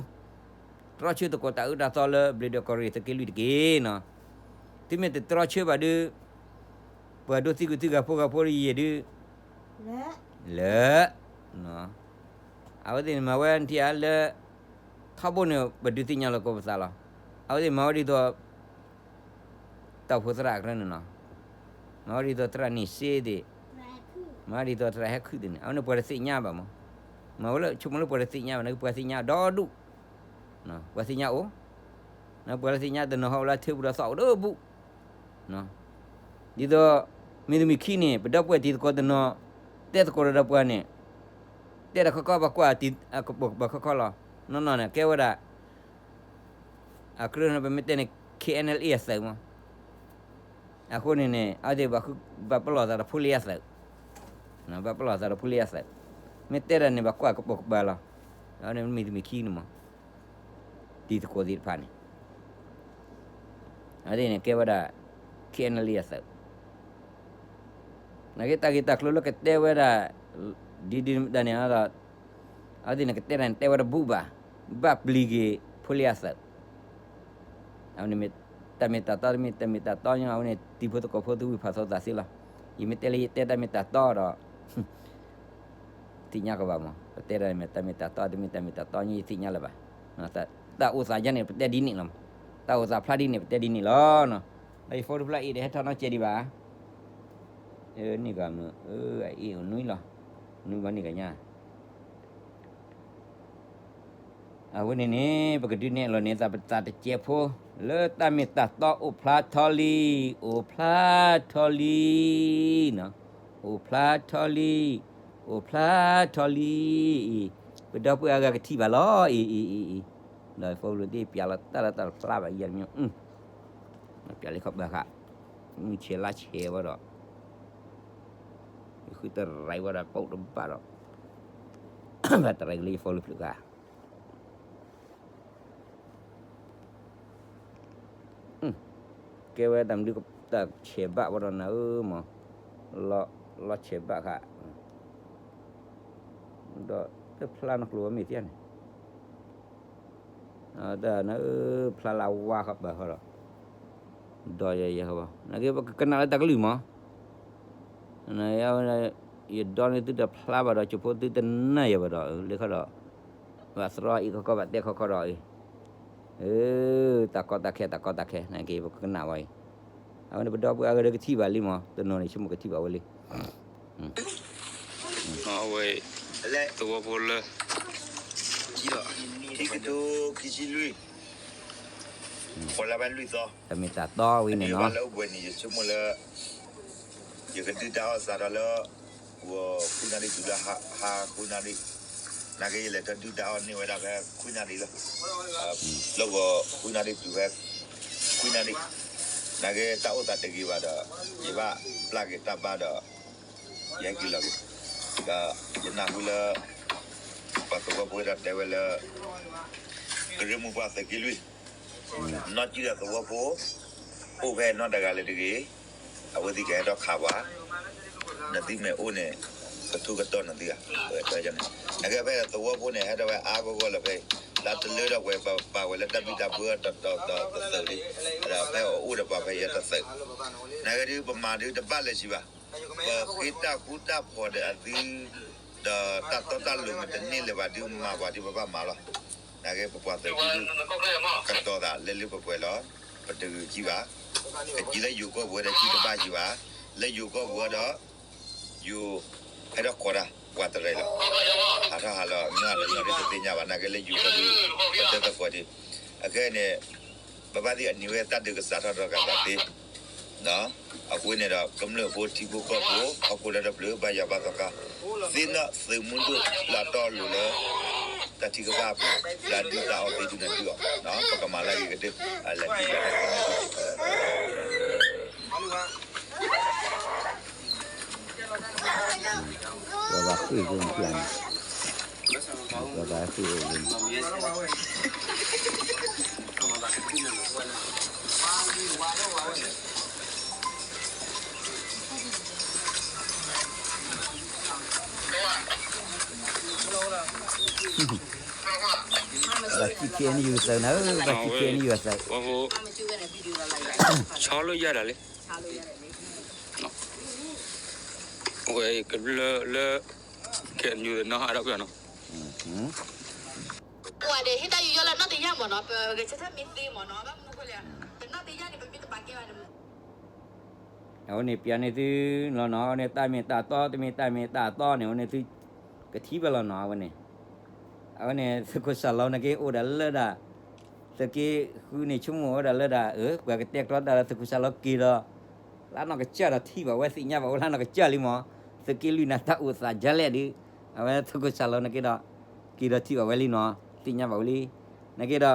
တြီဆၢသကိးတၢ်အၢတၢ်သီလၢဘျ့းဒီးကီၢ်ရ့ၣ်သုးက့လွံၢ်တက့ၢ်နီၤ. သုမ့ၢ်တတြီဆၢဘၣ်ဒုး, ပှၤဒိသံကွံာ်သုဂၤဖိဂၤဖိတယံာ်ဒုး, လၢ အဝဲသ့ၣ်န့ၣ်မၤဝဲထံၣ်ဧါလၢ ထီဘိန့ၣ် ပဒုးသ့ၣ်ညါလီၤကိးပသးလီၤ. အဝဲသ့ၣ်မၤဝဲဒ်သိး တၢ်အိၣ်ဖှိၣ်သရၣ်ကရၢန့ၣ်နီၤ, မၤဝဲဒ်သိးသရၣ်န့ၣ်စ့သ့ၣ်, မၤဝဲဒ်သိးသရၣ်ဟဲခုၣ်သ့ၣ်န့ၣ် အဝဲန့ၣ်ပှၤတသ့ၣ်ညါဘၣ်မး. မၤဝဲလၢဆိကမိၣ်လၢပှၤတသ့ၣ်ညါဘၣ်န့ၣ် ပှၤသ့ၣ်ညါဒီဒူၣ်, ပှၤသ့ၣ်ညါအိၣ်, ပှၤလၢသ့ၣ်ညါတနီၤဟီၣ်လၢထၢပူၤဒီးသီၣ်အိၣ်ဒီးဘူး ဒ်သိး မ့ၢ်တမ့ၢ်ခံန့ၣ် ပဒီပုၢ်ဝဲၢ်တံၤသကိးတနီၤ တဲသကိးဒီးပှၤန့ၣ် တဲတၢ်ခီခီ ပှၤကွၢ်တံၤ ပှၤခီခီလီၤ. နီၢ်နီၢ်န့ၣ် ကဲဝဲဒၣ် အကြၢးန့ၣ် ပမ့ၢ်တဲန့ၣ် KNLA အသုးမး. အဃိန့ၣ်န့ၣ် အဝဲသ့ၣ်ဘၣ်ပလီၢ်သးဒီးဖိလ့အသုး, ဘၣ်ပလီၢ်သးဒီးဖိလ့အသုး, မ့ၢ်တဲဒၣ်န့ၣ် ဘၣ်ကွၢ်ကပိာ်ကပၤလီၤ. အဝဲန့ၣ်မ့ၢ်တမ့ၢ်ခံန့ၣ်မး တံၤသကိးသ့ၣ်တဖၣ်န့ၣ် အဝဲသ့ၣ်န့ၣ်ကဲဝဲဒၣ် KNLA အသုး. နာ်က့တၢ်ဂ့ၢ်တၢ်ကျိၤလၢကတဲဝဲဒၣ် ဒ်ဒ်တၢ်န့ၣ်ဒီး အဝဲသ့ၣ်န့ၣ်ကတဲတၢ်န့ၣ် တဲဝဲတဘူၣ်ဘၣ်, ဘၣ်ပျံၤက့ၤဖိလ့အသုး. အဝဲန့ၣ်မ့ၢ်တၢ်မ့ၢ်တၢ်တီ တမ့ၢ်တၢ်မ့ၢ်တၢ်တီညီ အဝဲန့ၣ်တံၤဖိသကိးဖိသုဝံၢ်ဖးသီသးသ့လီၤ. ယမ့ၢ်တဲလၢယတဲတၢ်မ့ၢ်တၢ်တီဒီး သ့ၣ်ညါကဘၣ်မး, ပတဲဒၣ်မ့ၢ်တၢ်မ့ၢ်တၢ်တီ တမ့ၢ်တၢ်မ့ၢ်တၢ်တီညီ ယသ့ၣ်ညါလၢၤဘၣ်. တၢ်အိၣ်သးယါန့ၣ် ပတဲဒ်န့ၣ်လီၤ. တၢ်အိၣ်သးဖျါဒ်န့ၣ် ပတဲဒ်န့ၣ်လီၤ. ဒီးယဖိတဖျၢၣ်အ့ၣ်ဒီးဟဲထီၣ်နီတစဲးဒံးဘၣ်. န့ၣ်ဂၤမုၢ် အ့ၣ်အိၣ်နွံလီၤ, နွံဘၣ်န့ၣ်ဂၤညါ အဝဲန့ၣ်န့ၣ် ပကဒုးနဲၣ်လီၤန့ၢ်သးပသးတစဲးဖိ လၢတၢ်မ့ၢ်တၢ်တီအိၣ်ဖျါထီလံ, အိၣ်ဖျါထီလံ, အိၣ်ဖျါထီလံ, အိၣ်ဖျါထီလံအံၤ, ပဒီပုၢ်ဝဲၢ်အါဂၤကထံၣ်ဘၣ်လီၤအံၤအံၤအံၤအံၤ, ဒီးဖိလူၤသ့ၣ်ပျးလီၤတၢ်လၢတၢ်တဖျါဘၣ်ယဲၢ်မ့ၢ် ပျးလံခီဘၣ်ဃး, မုၢ်ဆဲးလါဆဲးဝဲဒီး ယဃုတရံးဝဲဒၣ်ပိာ်တဘၣ်ဒီး ဘၣ်တရံးကလၢယဖိလူၤဖျုးဃာ် ကဲဝဲတၢ်မနုၤတၢ်ဆဲးဘၣ်ဝဲဒီးနၤဧၢမး, လီၤဆဲးဘၣ်ဃး, ဒီးတဖျါနကျိၤဝဲမ့ၢ်သ့န့ၣ် တၢ်နဖျါလၢအဝါဃီပၤဃီဒီး ဒီးယဲယဲဃီဘၣ် နာ်က့ပကကနၣ်လၢတၢ်ကလုၢ်မး, ယဒီန့ၢ်သုတဖျါဘၣ်ဒီး ကၠိဖိသုတနၢ်ယဲဘၣ်ဒီး လၢခီဒီး ဘၣ်သရီအံၤခီခီ ဘၣ်တဲခီခီဒီးအံၤ, တၢ်ကီတၢ်ခဲ တၢ်ကီတၢ်ခဲ နာ်က့ပကကနၣ်ဝဲအံၤ, အဝဲန့ၣ်ပဒီပုၢ်ဝဲၢ်အါဂၤဒီးကထံၣ်ဘၣ်လံမး, တနီၤန့ၣ်ဆိကမိၣ်ကထံၣ်ဘၣ်ဝဲလံ အဝဲ သဝီဖိလၢ ခံကထိ ခံဆံလွံၢ် ဃိးလါဘၣ်လွံၢ်သီ, တၢ်မ့ၢ်တၢ်တီဝဲန့ၣ်နီၤ လၢအိၣ်ဘှံးနံၤ ယဆိကမိၣ်လၢ ယကဒုၣ်ဒါအီၣ်သးဒီးလၢ ဂီၤဃုနၣ်ရံၣ်တုၤလၢဟါဃုနၣ်ရံၣ်, နာ်က့ယလဲၤထီၣ်ဒုၣ်ဒါအီၣ်န့ၢ်ဝဲဒၣ်ဖဲဃုနၣ်ရံၣ်လီၤ, လၢဂီၤဃုနၣ်ရံၣ်တုၤဖဲ ဃုနၣ်ရံၣ်, နာ်က့တၢ်အိၣ်သးတဂ့ၤဘၣ်ဒီး ယဘၣ်ပျၢ်က့ၤတၢ်ဘါဒီး ယဟဲက့ၤလီၤက့ၤ, ဒီးယနၢ်ဟူလၢ ပှၤသဝီဖိဒီးတဲဝဲလၢ ကရၢမိၢ်ပှၢ်သုးက့လွံၢ် နီၢ်ကံၣ်ဒီးသဝီဖိ အိၣ်ဖဲနီတဂၤလၢၤတဂ့ၤ, အဝဲသ့ၣ်ကဟဲထီၣ်ခးပှၤ, နသုမ့ၢ်အိၣ်န့ၣ် ကထူကတီၢ်နသုဧါ, နာ်က့ဖဲသဝီဖိန့ၣ် ဟဲထီၣ်ဝဲအါဂီၢ်ဂီၢ်လၢၤဖဲအံၤ, လၢတလၢဒီးဝဲပပာ်ဝဲလၢတၢ်ဘံၣ်တၢ်ဘၢတသုးလံ, ဒီးဖဲအအိၣ်ဒီးပှၤဖဲအံၤတသုး, နာ်က့ဒုးပမၤဒုးတဘၣ်လၢၤစံးဘၣ်, ပဃ့တၢ်ဃူတၢ်ဖိးဒီးအသုး ဒီးတၢ်တီတၢ်လိၤမ့ၢ်တန့ၢ်လၢၤဘၣ်ဒုးမၤပှၤဒုးပဘၣ်မၤလီၤ, နာ်က့ပပှၤသုးဒုး ကတီၤသးလၢလၢပှဲၤပှဲၤလီၤ, ပတဂ့ၤကံဘၣ်, ကကံလၢယိၤကီၢ်ပူၤဒီးကံတဘၣ်ကံဘၣ်, လၢယိၤကီၢ်ပူၤဒီး ယိၤ ဟဲထီၣ်ခိးတၢ် ပှၤတရဲလီၤ, ဟးထီၣ်ဟးလီၤ မ့ၢ်တနီၤဒုးတသ့ၣ်ညါဘၣ် နာ်က့လၢယိၤကီၢ်ဒုး ပတဲသကိးဒံး, အခဲအံၤန့ၣ် ပဘၣ်သ့ၣ်အနံၤဝဲတၢ်ဒုးကစးထီၣ်ဒီးကသးသ့, အဃိန့ၣ်ဒီး ကမျၢၢ်ဖိထံဖိကီၢ်ဖိ ဟီၣ်ခိၣ်ဒီတဖျၢၣ် ဘၣ်ယွၤဘၣ်သီခါ သ့ၣ်နီၣ်သုးမုၢ်ဒိၣ်လၢအတီအလိၤလၢ တၢ်ထံကဘၣ်အပူၤ လၢအဒုၣ်တၢ်အီၣ်သ့ဒုးနဒုးအီၤ, ပကမၤလၢအဂ့ၤကတၢၢ် အလဲၤဒုးယၤ ပှၤဘၣ်ဃ့ၢ်ကၠိန့ၣ်, ပှၤဘၣ်ဃ့ၢ်အိၣ်ကၠိန့ၣ်, ဘၣ်ထံၣ် K N U သုးနၤဧၢ, ဘၣ်ထံၣ် K N U အသုး, ဆီလၢယၤဒၣ်လဲၣ်, ဝဲကလၢလၢ K N U နီၤ အါဒၣ်ကွံာ်နီၤ, ပှၤဒီးဟ့ၣ်တၢ်ယူးယီၣ်လၢနီၢ်တယၢ်မ့ၢ်နီၤ, ပဂဲၤဆၢထၢၣ်မ့ၢ်သ့မ့ၢ်နီၤ, ဘၣ်မနုၤဃိလဲၣ်, ပနီၢ်တယၢ်န့ၣ် ပမ့ၢ်တပာ်ကဲဘၣ်န့ၣ် အဝဲန့ၣ်ပျးန့ၢ်သုလီၤနီၤ, အဝဲန့ၣ်တၢ်မ့ၢ်တၢ်တီ တမ့ၢ်တၢ်မ့ၢ်တၢ်တီန့ၣ် အဝဲန့ၣ်သုကထံၣ်ဘၣ်လီၤနီၤ, အဝဲန့ၣ်, အဝဲန့ၣ် သုးခိၣ်စၢ်လီၤနာ်က့အိၣ်ဒၣ်လၢဒၣ်, သုးက့ဃုန့ၣ် ဆိကမိၣ်ဝဲဒၣ်လၢဒၣ် အၢ ပှၤကတဲကျီတၢ်လၢသုးခိၣ်စၢ်လီၤက့ၤဒီး လၢနီၢ်ကစၢ်ဒီးထံၣ်ဘၣ်ဝဲသ့ၣ်ညါဘၣ်ဝဲလၢနီၢ်ကစၢ်လံမး, သုးက့လွံၢ်နၤတၢ်အိၣ်သးဒ်လဲၣ်ဒုး, အဝဲသုးခိၣ်စၢ်လီၤနာ်က့ဒီး, က့ၤဒီးထံၣ်ဘၣ်ဝဲလံနီၤ, သ့ၣ်ညါဘၣ်ဝဲလံ, နာ်က့ဒီး,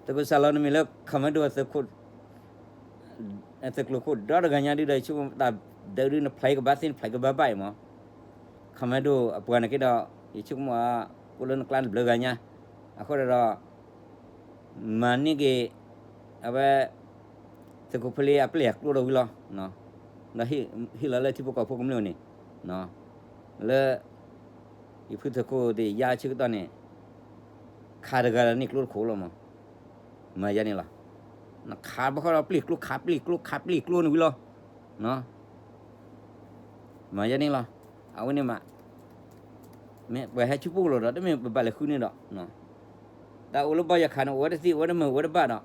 သုးခိၣ်စၢ်လီၤနမ့ၢ်လၢ commando သုးခိၣ် သုးကျိၤခိၣ်ဒီတဂၤညါဒုးဒီး ယဆိကမိၣ်တၢ်ဒုးဒုးနဖျါကဘၣ်သ့ၣ်နဖျါကဘၣ်ဘၣ်အံၤမး, commando အပှၤနာ်က့ဒီး, ယဆိကမိၣ်, အိၣ်လၢနကျါတဘျုးဂၤညါ, အဃိဒီး မၤန့ၢ်က့ၤ, အဝဲ, သုးခိၣ်ဖိလ့အပျဲၢ်အကျိဒီးဝံၤလီၤ, ဒီးဟ့ၣ်လီၤလၢထံဖိကီၢ်ဖိကမျၢၢ်န့ၣ်, လၢ, ယဖုသုးခိၣ်သ့ၣ်ယါဆၢကတီၢ်န့ၣ်, ခးတဂၤဒီးန့ၢ်ကျိတခိၣ်လီၤမး, မၤယါန့ၣ်လီၤ, ခးဘၣ်ဃီဒီးပျဲၢ်ကျိ ခးပျဲၢ်ကျိ ခးပျဲၢ်ကျိန့ၣ်ဝံၤလီၤ, မၤယါန့ၣ်လီၤ, အဝဲန့ၣ်မး မ့ၢ်ပှၤဟဲဆူပှိၢ်လိာ်ဒီး တမ့ၢ်ပဘၣ်လဲၤဃုန့ၣ်ဒီး, တၢ်အိၣ်လၢဘီယၤခးန့ၣ် အိၣ်ဝဲတသ့ အိၣ်ဝဲတမုာ် အိၣ်ဝဲတဘၣ်ဒီး,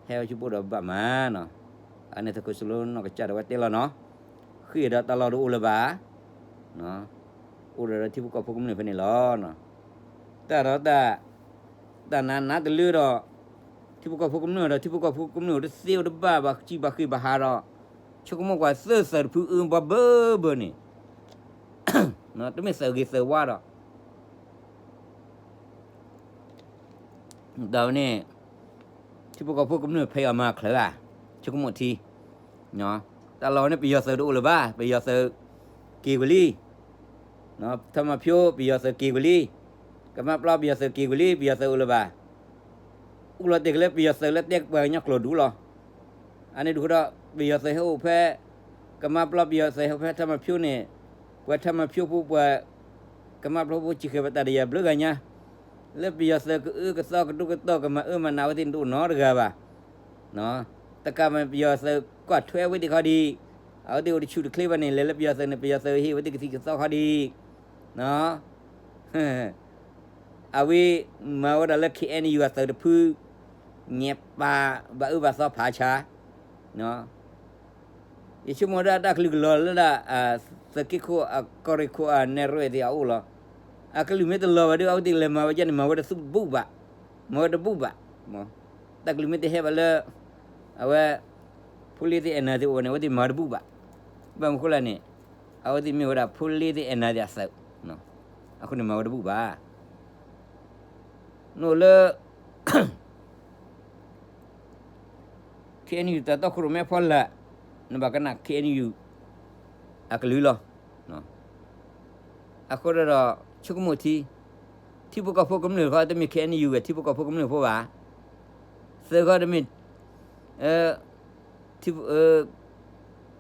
ဟဲဝဲဆူပှိၢ်ဒီးဘၣ်မးနီၤ, အန့ၣ်သုးခိၣ်စၢ်လီၤနီၢ်ကစၢ်ဒီးဝဲတဲလီၤနီၤ, ဃ့ၢ်ဒီးတၢ်လီၢ်တအိၣ်လၢၤဘၣ်, အိၣ်ဒီးထံဖိကီၢ်ဖိကမျၢၢ်ဖဲန့ၣ်လီၤ, တၢ်ဒီးတၢ်, တၢ်နးနးတလၢဒီး, ထံဖိကီၢ်ဖိကမျၢၢ်ဒီး ထံဖိကီၢ်ဖိကမျၢၢ်အိၣ်တသ့အိၣ်တဘၣ်ဘၣ် စံးဘၣ်ဃ့ၢ်ဘၣ်ဟးဒီး, ဆိကမိၣ်ကွၢ်သုးသုးတဖုအၢဘီဘၢဘၢန့ၣ်, တမ့ၢ်သုးဂ့ၤသုးဝါဒီး ဒီးဝဲန့ၣ်, ထံဖိကီၢ်ဖိကမျၢၢ်ဖဲအီၤမၤချၢဧါ, ဆိကမိၣ်ထံ, တၢ်လီၢ်ဝဲန့ၣ် ပယီၤသုးတအိၣ်လၢၤဘၣ် ပယီၤသုးက့ၤကွံာ်လံ, ထီမၤဖၠိ ပယီၤသုးက့ၤကွံာ်လံ, ကမၣ်ပျီပယီၤသုးက့ၤကွံာ်လံ ပယီၤသုးအိၣ်လၢၤဘၣ်, အိၣ်လီၤတဲာ်က့ၤလၢပယီၤသုးလၢတဲပှၤကညီကျိာ်ဒူလီၤ, အန့ၣ်ဒုးဃိဒီး ပယီၤသုးဟဲအိၣ်ဖဲ, ကမၣ်ပျီပယီၤသုးဟဲအိၣ်ဖဲထီမၤဖၠိန့ၣ်, ပှၤထီမၤဖၠိဖိပှၤ, ကမၣ်ပျီဖိစံးဃဲၤပတၢ်ဒီးယၤဘျုးဂၤညါ, လၢပယီၤသုးကအၢကသီကဒိၣ်ကတီၢ်ကမၤအၢမၤနးဝဲသ့ၣ်န့ၣ်တအိၣ်နီတဂၤဘၣ်, တကးမ့ၢ်ပယီၤသုးကွၢ်ထွဲဝဲသ့ၣ်ခီဒံး, အဝဲသ့ၣ်အိၣ်တဆူၣ်တချ့ဘၣ်န့ၣ် လဲၤလၢပယီၤသုးန့ၣ် ပယီၤသုးဟ့ၣ်ဝဲသ့ၣ်ကသံၣ်ကသီခီဒံး, အဝဲမၤဝဲဒၣ်လၢ K N U အသုးတဖု, ညဲပာ်ဘၣ်အၢဘၣ်သီဖးဆါ, ယဆိကမိၣ်ဒၣ်တၢ်ကလုၢ်ကလီၤလၢဒၣ်, သုးက့ခိၣ်အကီၢ်ရ့ၣ်ခိၣ်အနဲၣ်ရွဲၣ်သ့ၣ်အအိၣ်လီၤ, အကလုၢ်မ့ၢ်တလီၤဘၣ်ဒီး အဝဲသ့ၣ်လဲၤမၤဝဲဒ်န့ၣ် မၤဝဲတဘူၣ်ဘၣ်, မၤဝဲတဘူၣ်ဘၣ်, တၢ်ကလုၢ်မ့ၢ်တဟဲဘၣ်လၢ, အဝဲ, ဖိလ့သ့ၣ်အဲၣ်နၤသ့ၣ်အိၣ်ဝဲန့ၣ် အဝဲသ့ၣ်မၤဝဲတဘူၣ်ဘၣ်, ဘၣ်မနုၤဃိလဲၣ်န့ၣ်, အဝဲသ့ၣ်မ့ၢ်ဝဲဒၣ်ဖိလ့သ့ၣ်အဲၣ်နၤသ့ၣ်အသုး, အဃိန့ၣ်မၤဝဲတဘူၣ်ဘၣ် နအိၣ်လၢ K N U တၢ်တီခိၣ်ရိၣ်မဲအဖီလာ်, နဘၣ်ကနၣ် K N U အကလုၢ်လီၤ. အဃိဒီး ဆိကမိၣ်ထံ, ထံဖိကီၢ်ဖိကမျၢၢ်ဃီတမ့ၢ် K N U ဝဲ ထံဖိကီၢ်ဖိကမျၢၢ်ဖိဘၣ်. သၢဃီတမ့ၢ်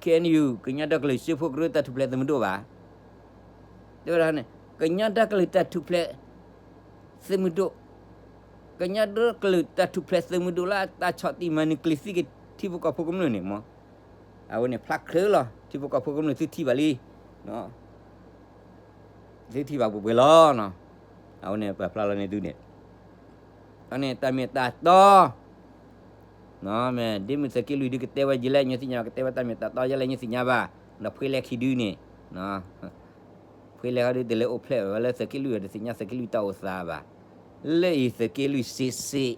K N U ကညီဒီကလုာ်စၢဖှိၣ်ကရၢတၢ်ထူၣ်ဖျဲးသုးမုၢ်ဒိၣ်ဘၣ်. တဲဝဲဒၣ်န့ၣ် ကညီဒီကလုာ်တၢ်ထူၣ်ဖျဲး သုးမုၢ်ဒိၣ်, ကညီဒီကလုာ်တၢ်ထူၣ်ဖျဲးသုးမုၢ်ဒိၣ်လၢတၢ်ဆီၣ်တံၢ်မၤနုာ်ကျံၤသံက့ၤထံဖိကီၢ်ဖိကမျၢၢ်န့ၣ်မး, အဝဲန့ၣ်ဖျါချၢလီၤ. ထံဖိကီၢ်ဖိကမျၢၢ်သုထံၣ်ဘၣ်လံ, သုထံၣ်ဘၣ်ပှဲၤပှဲၤလီၤ. အဝဲန့ၣ်ပာ်ဖျါလီၤန့ၢ်သုန့ၣ်, အန့ၣ်တၢ်မ့ၢ်တၢ်တီ မ့ၢ်ဒ်မုၢ်သုးက့လွံၢ်ဒုကတဲဝဲယလဲၣ်ညီသ့ၣ်ညါဘၣ်, ကတဲဝဲတၢ်မ့ၢ်တၢ်တီယဲလဲၣ်ညီသ့ၣ်ညါဘၣ်, ဒီးဖှ့လဲၣ်ခံဒုန့ၣ်, ဖှ့လဲၣ်ဃီဒုတလဲၤအိၣ်ဖျဲၣ်ဝဲလၢသုးက့လွံၢ်ဒီး တသ့ၣ်ညါသုးက့လွံၢ်တၢ်အိၣ်သးဘၣ်, လၢအံၤသုးက့လွံၢ်စ့စ့,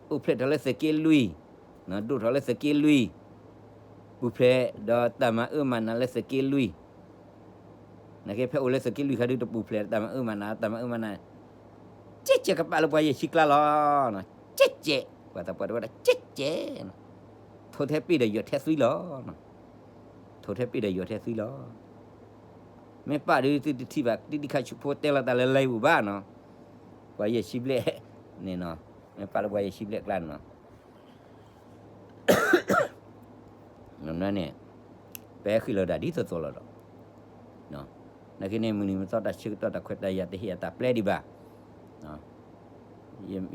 အိၣ်ဖျဲၣ်ထီၣ်လၢသုးက့လွံၢ်, ဒိၣ်ထီၣ်လၢသုးက့လွံၢ်, ပူၤဖျဲးဒီးတၢ်မၤအၢမၤနးလၢသုးက့လွံၢ် နကဖဲအိၣ်လၢသုးက့လွံၢ်ခါဒုတပူၤဖျဲးတၢ်မၤအၢမၤနး တၢ်မၤအၢမၤနး, ကဲကဲကပာ်လၢပှၤယဲၢ်ဆံကျါလီၤ, ကဲကဲ, ပှၤသးပှၢ်တဝဲဒၣ် ကဲကဲ, ထိထဲပ့ၢ်ဒီးယွၤထဲသွံလီၤ, ထိထဲပ့ၢ်ဒီးယွၤထဲသွံလီၤ, မ့ၢ်ပာ်ဒုသုတထံၣ်ဘၣ် တံၢ်တံၢ်ခါဆူဖိတဲလီၤတၢ်လၢလံပူၤဘၣ်နီၤ, ပှၤယဲၢ်ဆံဘျဲၣ်န့ၣ်နီၤ, မ့ၢ်ပာ်လၢပှၤယဲၢ်ဆံဘျဲၣ်ကျါန့ၣ်နီၤ န့ၣ်, ပဟဲဃံလီၤဒၣ်ဒ်သိးသိးလီၤဒီး, နာ်က့န့ၣ် မုၢ်နံၤမုၢ်သီတၢ်ဆၢကတီၢ်တၢ်ခွဲးတၢ်ယာ်တဟ့ၣ်အတၢ်ပျဲဒံးဘၣ်,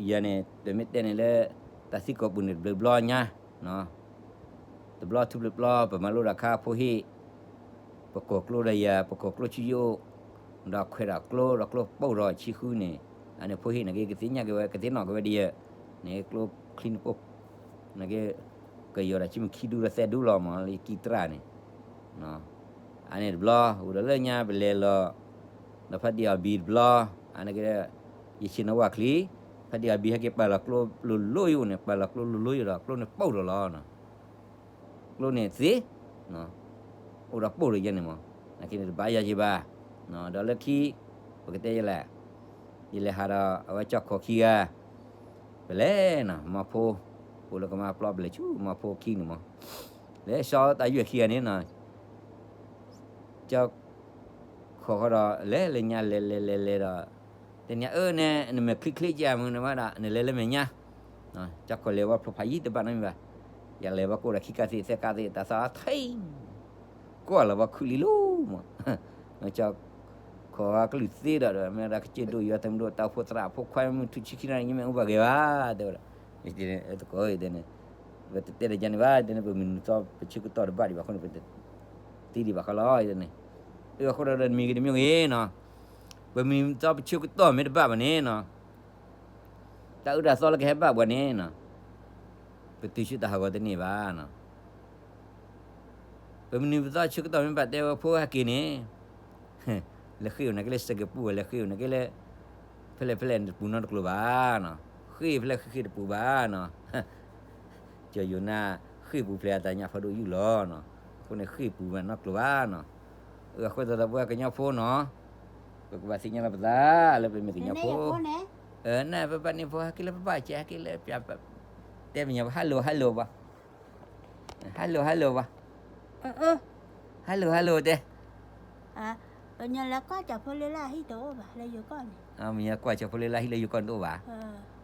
ယၤန့ၣ် တမ့ၢ်တဲန့ၣ်လၢ တၢ်သံကွီာ်ပူၤန့ၣ်တဘျီဘျီညါ, တဘျီထူၣ်ဖျဲးဘျီ ပမၤလိတၢ်ခါဖိဟံၣ်, ပကိာ်ကျိဒီးယၤ ပကိာ်ကျိဆူယအိၣ်, ဒီးခွဲးဒီးကျိဒီးကျိပိၢ်ထီၣ်ဆံဃုန့ၣ်, အန့ၣ်ဖိဟံၣ်နာ်က့ ကသ့ၣ်ညါက့ၤဝဲ ကသ့ၣ်နီၣ်က့ၤဝဲဒ်ယဲ, န့ၣ်ကျိချံနပိၢ်, နာ်က့ ကယီၤဒီးဆံမုၢ်ခံဒူလၢသၢဒူလီၤမး လၢကံတရၣ်န့ၣ်, အန့ၣ်တဘျီ အိၣ်ဒီးလၢညါပလဲၤလီၤ, ဒီးဖါတံၢ်အီၣ်ဘံၣ်တဘျီ, အန့ၣ်က့ ယဆ့ၣ်နီၤဝၣ်ချံ, ဖါတံၢ်အီၣ်ဘံၣ်ဟဲက့ၤပာ်လီၤကျိလိၤလိၤယအိၣ်န့ၣ် ပာ်လီၤကျိလိၤလိၤယအိၣ်ဒီး ကျိန့ၣ်ပိၢ်ထီၣ်လီၤ. ကျိန့ၣ်သ့, အိၣ်ဒီးပိၢ်ထီၣ်ယဲန့ၣ်မး, နာ်က့န့ၣ်တဘၣ်ယၤယံၤဘၣ်, ဒီးလၢခံ, ပကတဲယဲလဲၣ်, ယလဲၤဟးဒီးအဝဲကၠီၣ်ခိၣ်ခံဂၤ, ပလဲၤနီၤ မီဖိ, အိၣ်လၢကမါပျီပလဲၤဆူမီဖိခံန့ၣ်မး, လဲၤစီၤတၢ်ယွဲၢ်ခံဂၤန့ၣ်နီၤ ကၠီၣ်ခိၣ်ဃီဒီး လဲၤလၢညါလဲၤလဲၤလဲၤလဲၤဒီး, တဲန့ၣ်အၢန့ၣ် နမဲာ်ချံချ့ကဲမုၢ်နဝဲဒၣ် နလဲၤလၢမဲာ်ညါ, ကၠီၣ်ခိၣ်လဲၤဝဲဖျိဖးယံၤတဘၣ်နီတမံၤဘၣ်, ယလဲၤဝဲကိးဒီးခံကါသ့ၣ်သၢကါသ့ၣ် တၢ်သးထံ ကွၢ်လီၤဝဲခုၣ်လံလီၤမး, ကၠီၣ်ခိၣ်အကလုၢ်သ့ဒီး မ့ၢ်ဝဲဒၣ်ကစၢၢ်ဒိၣ်ယွၤသုးမုၢ်ဒိၣ်တၢ်အိၣ်ဖှိၣ်သရၣ်ဖိခွါမုၢ်ထူၣ်ဆံခံနံၣ်ညါမ့ၢ်အိၣ်ဘၣ်ဂ့ၤဘၣ် တဲဝဲဒၣ်, သကိးတဲန့ၣ်, ပတတဲဒီးယၤန့ၣ်ဘၣ် တဲန့ၣ် ပမုၢ်နံၤမုၢ်သီပဆၢကတီၢ်တဘၣ်ဒံးဘၣ်အဃိန့ၣ် ပတသံဒံးဘၣ်ဃီလီၤ တဲန့ၣ်, အဃိဒီးတမံၤဂ့ၤတမံၤဂ့ၤနီၤ, ပမုၢ်နံၤမုၢ်သီပဆၢကတီၢ်မ့ၢ်တဘၣ်ဘၣ်န့ၣ်နီၤ တၢ်အၢတၢ်သီလၢကဟဲဘၣ်ပှၤန့ၣ်နီၤ, ပတုၤဆူတၢ်ဟးဂီၤတန့ၢ်ဘၣ်နီၤ, ပမုၢ်နံၤမုၢ်သီဆၢကတီၢ်မ့ၢ်ဘၣ်တဲဝဲဖိဟဲက့ၤန့ၣ်, လဲၤဃ့ၢ်အိၣ်နာ်က့လၢစကပူၤ လဲၤဃ့ၢ်အိၣ်နာ်က့လၢ ဖဲလဲၣ်ဖဲလဲၣ်တပူၤနီတကျိၤဘၣ်နီၤ, ဃ့ၢ်ဖဲလဲၣ်ဃ့ၢ်ဃ့ၢ်တပူၤဘၣ်နီၤ ကၠီယိၤနါ ဃ့ၢ်ပူၤဖျဲးအတၢ်ညၣ်ဖးဒိၣ်ယုၢ်လီၤနီၤ, အဃိန့ၣ်ဃ့ၢ်ပူၤမးနီတကျိၤဘၣ်နီၤ, အဃိသတးဒီးပှၤကညီဖိနီၤ, ပကဘၣ်သ့ၣ်ညါလီၤပသး လၢပမ့ၢ်ကညီဖိ, နပၢ်န့ၢ်ဖိဟဲက့ၤလၢပဘၣ်ကဲဟဲက့ၤလၢပၠး, တဲပညီ hello hello ဘၣ်, hello hello ဘၣ်, hello hello တဲ ပညီလၢကွၢ်ကၠီဖိလ့လၢဟံၣ်တအိၣ်ဘၣ် လၢယိၤကီၢ်န့ၣ်, မညီကွၢ်ကၠီဖိလ့လၢဟံၣ်လၢယိၤကီၢ်န့ၣ်တအိၣ်ဘၣ်,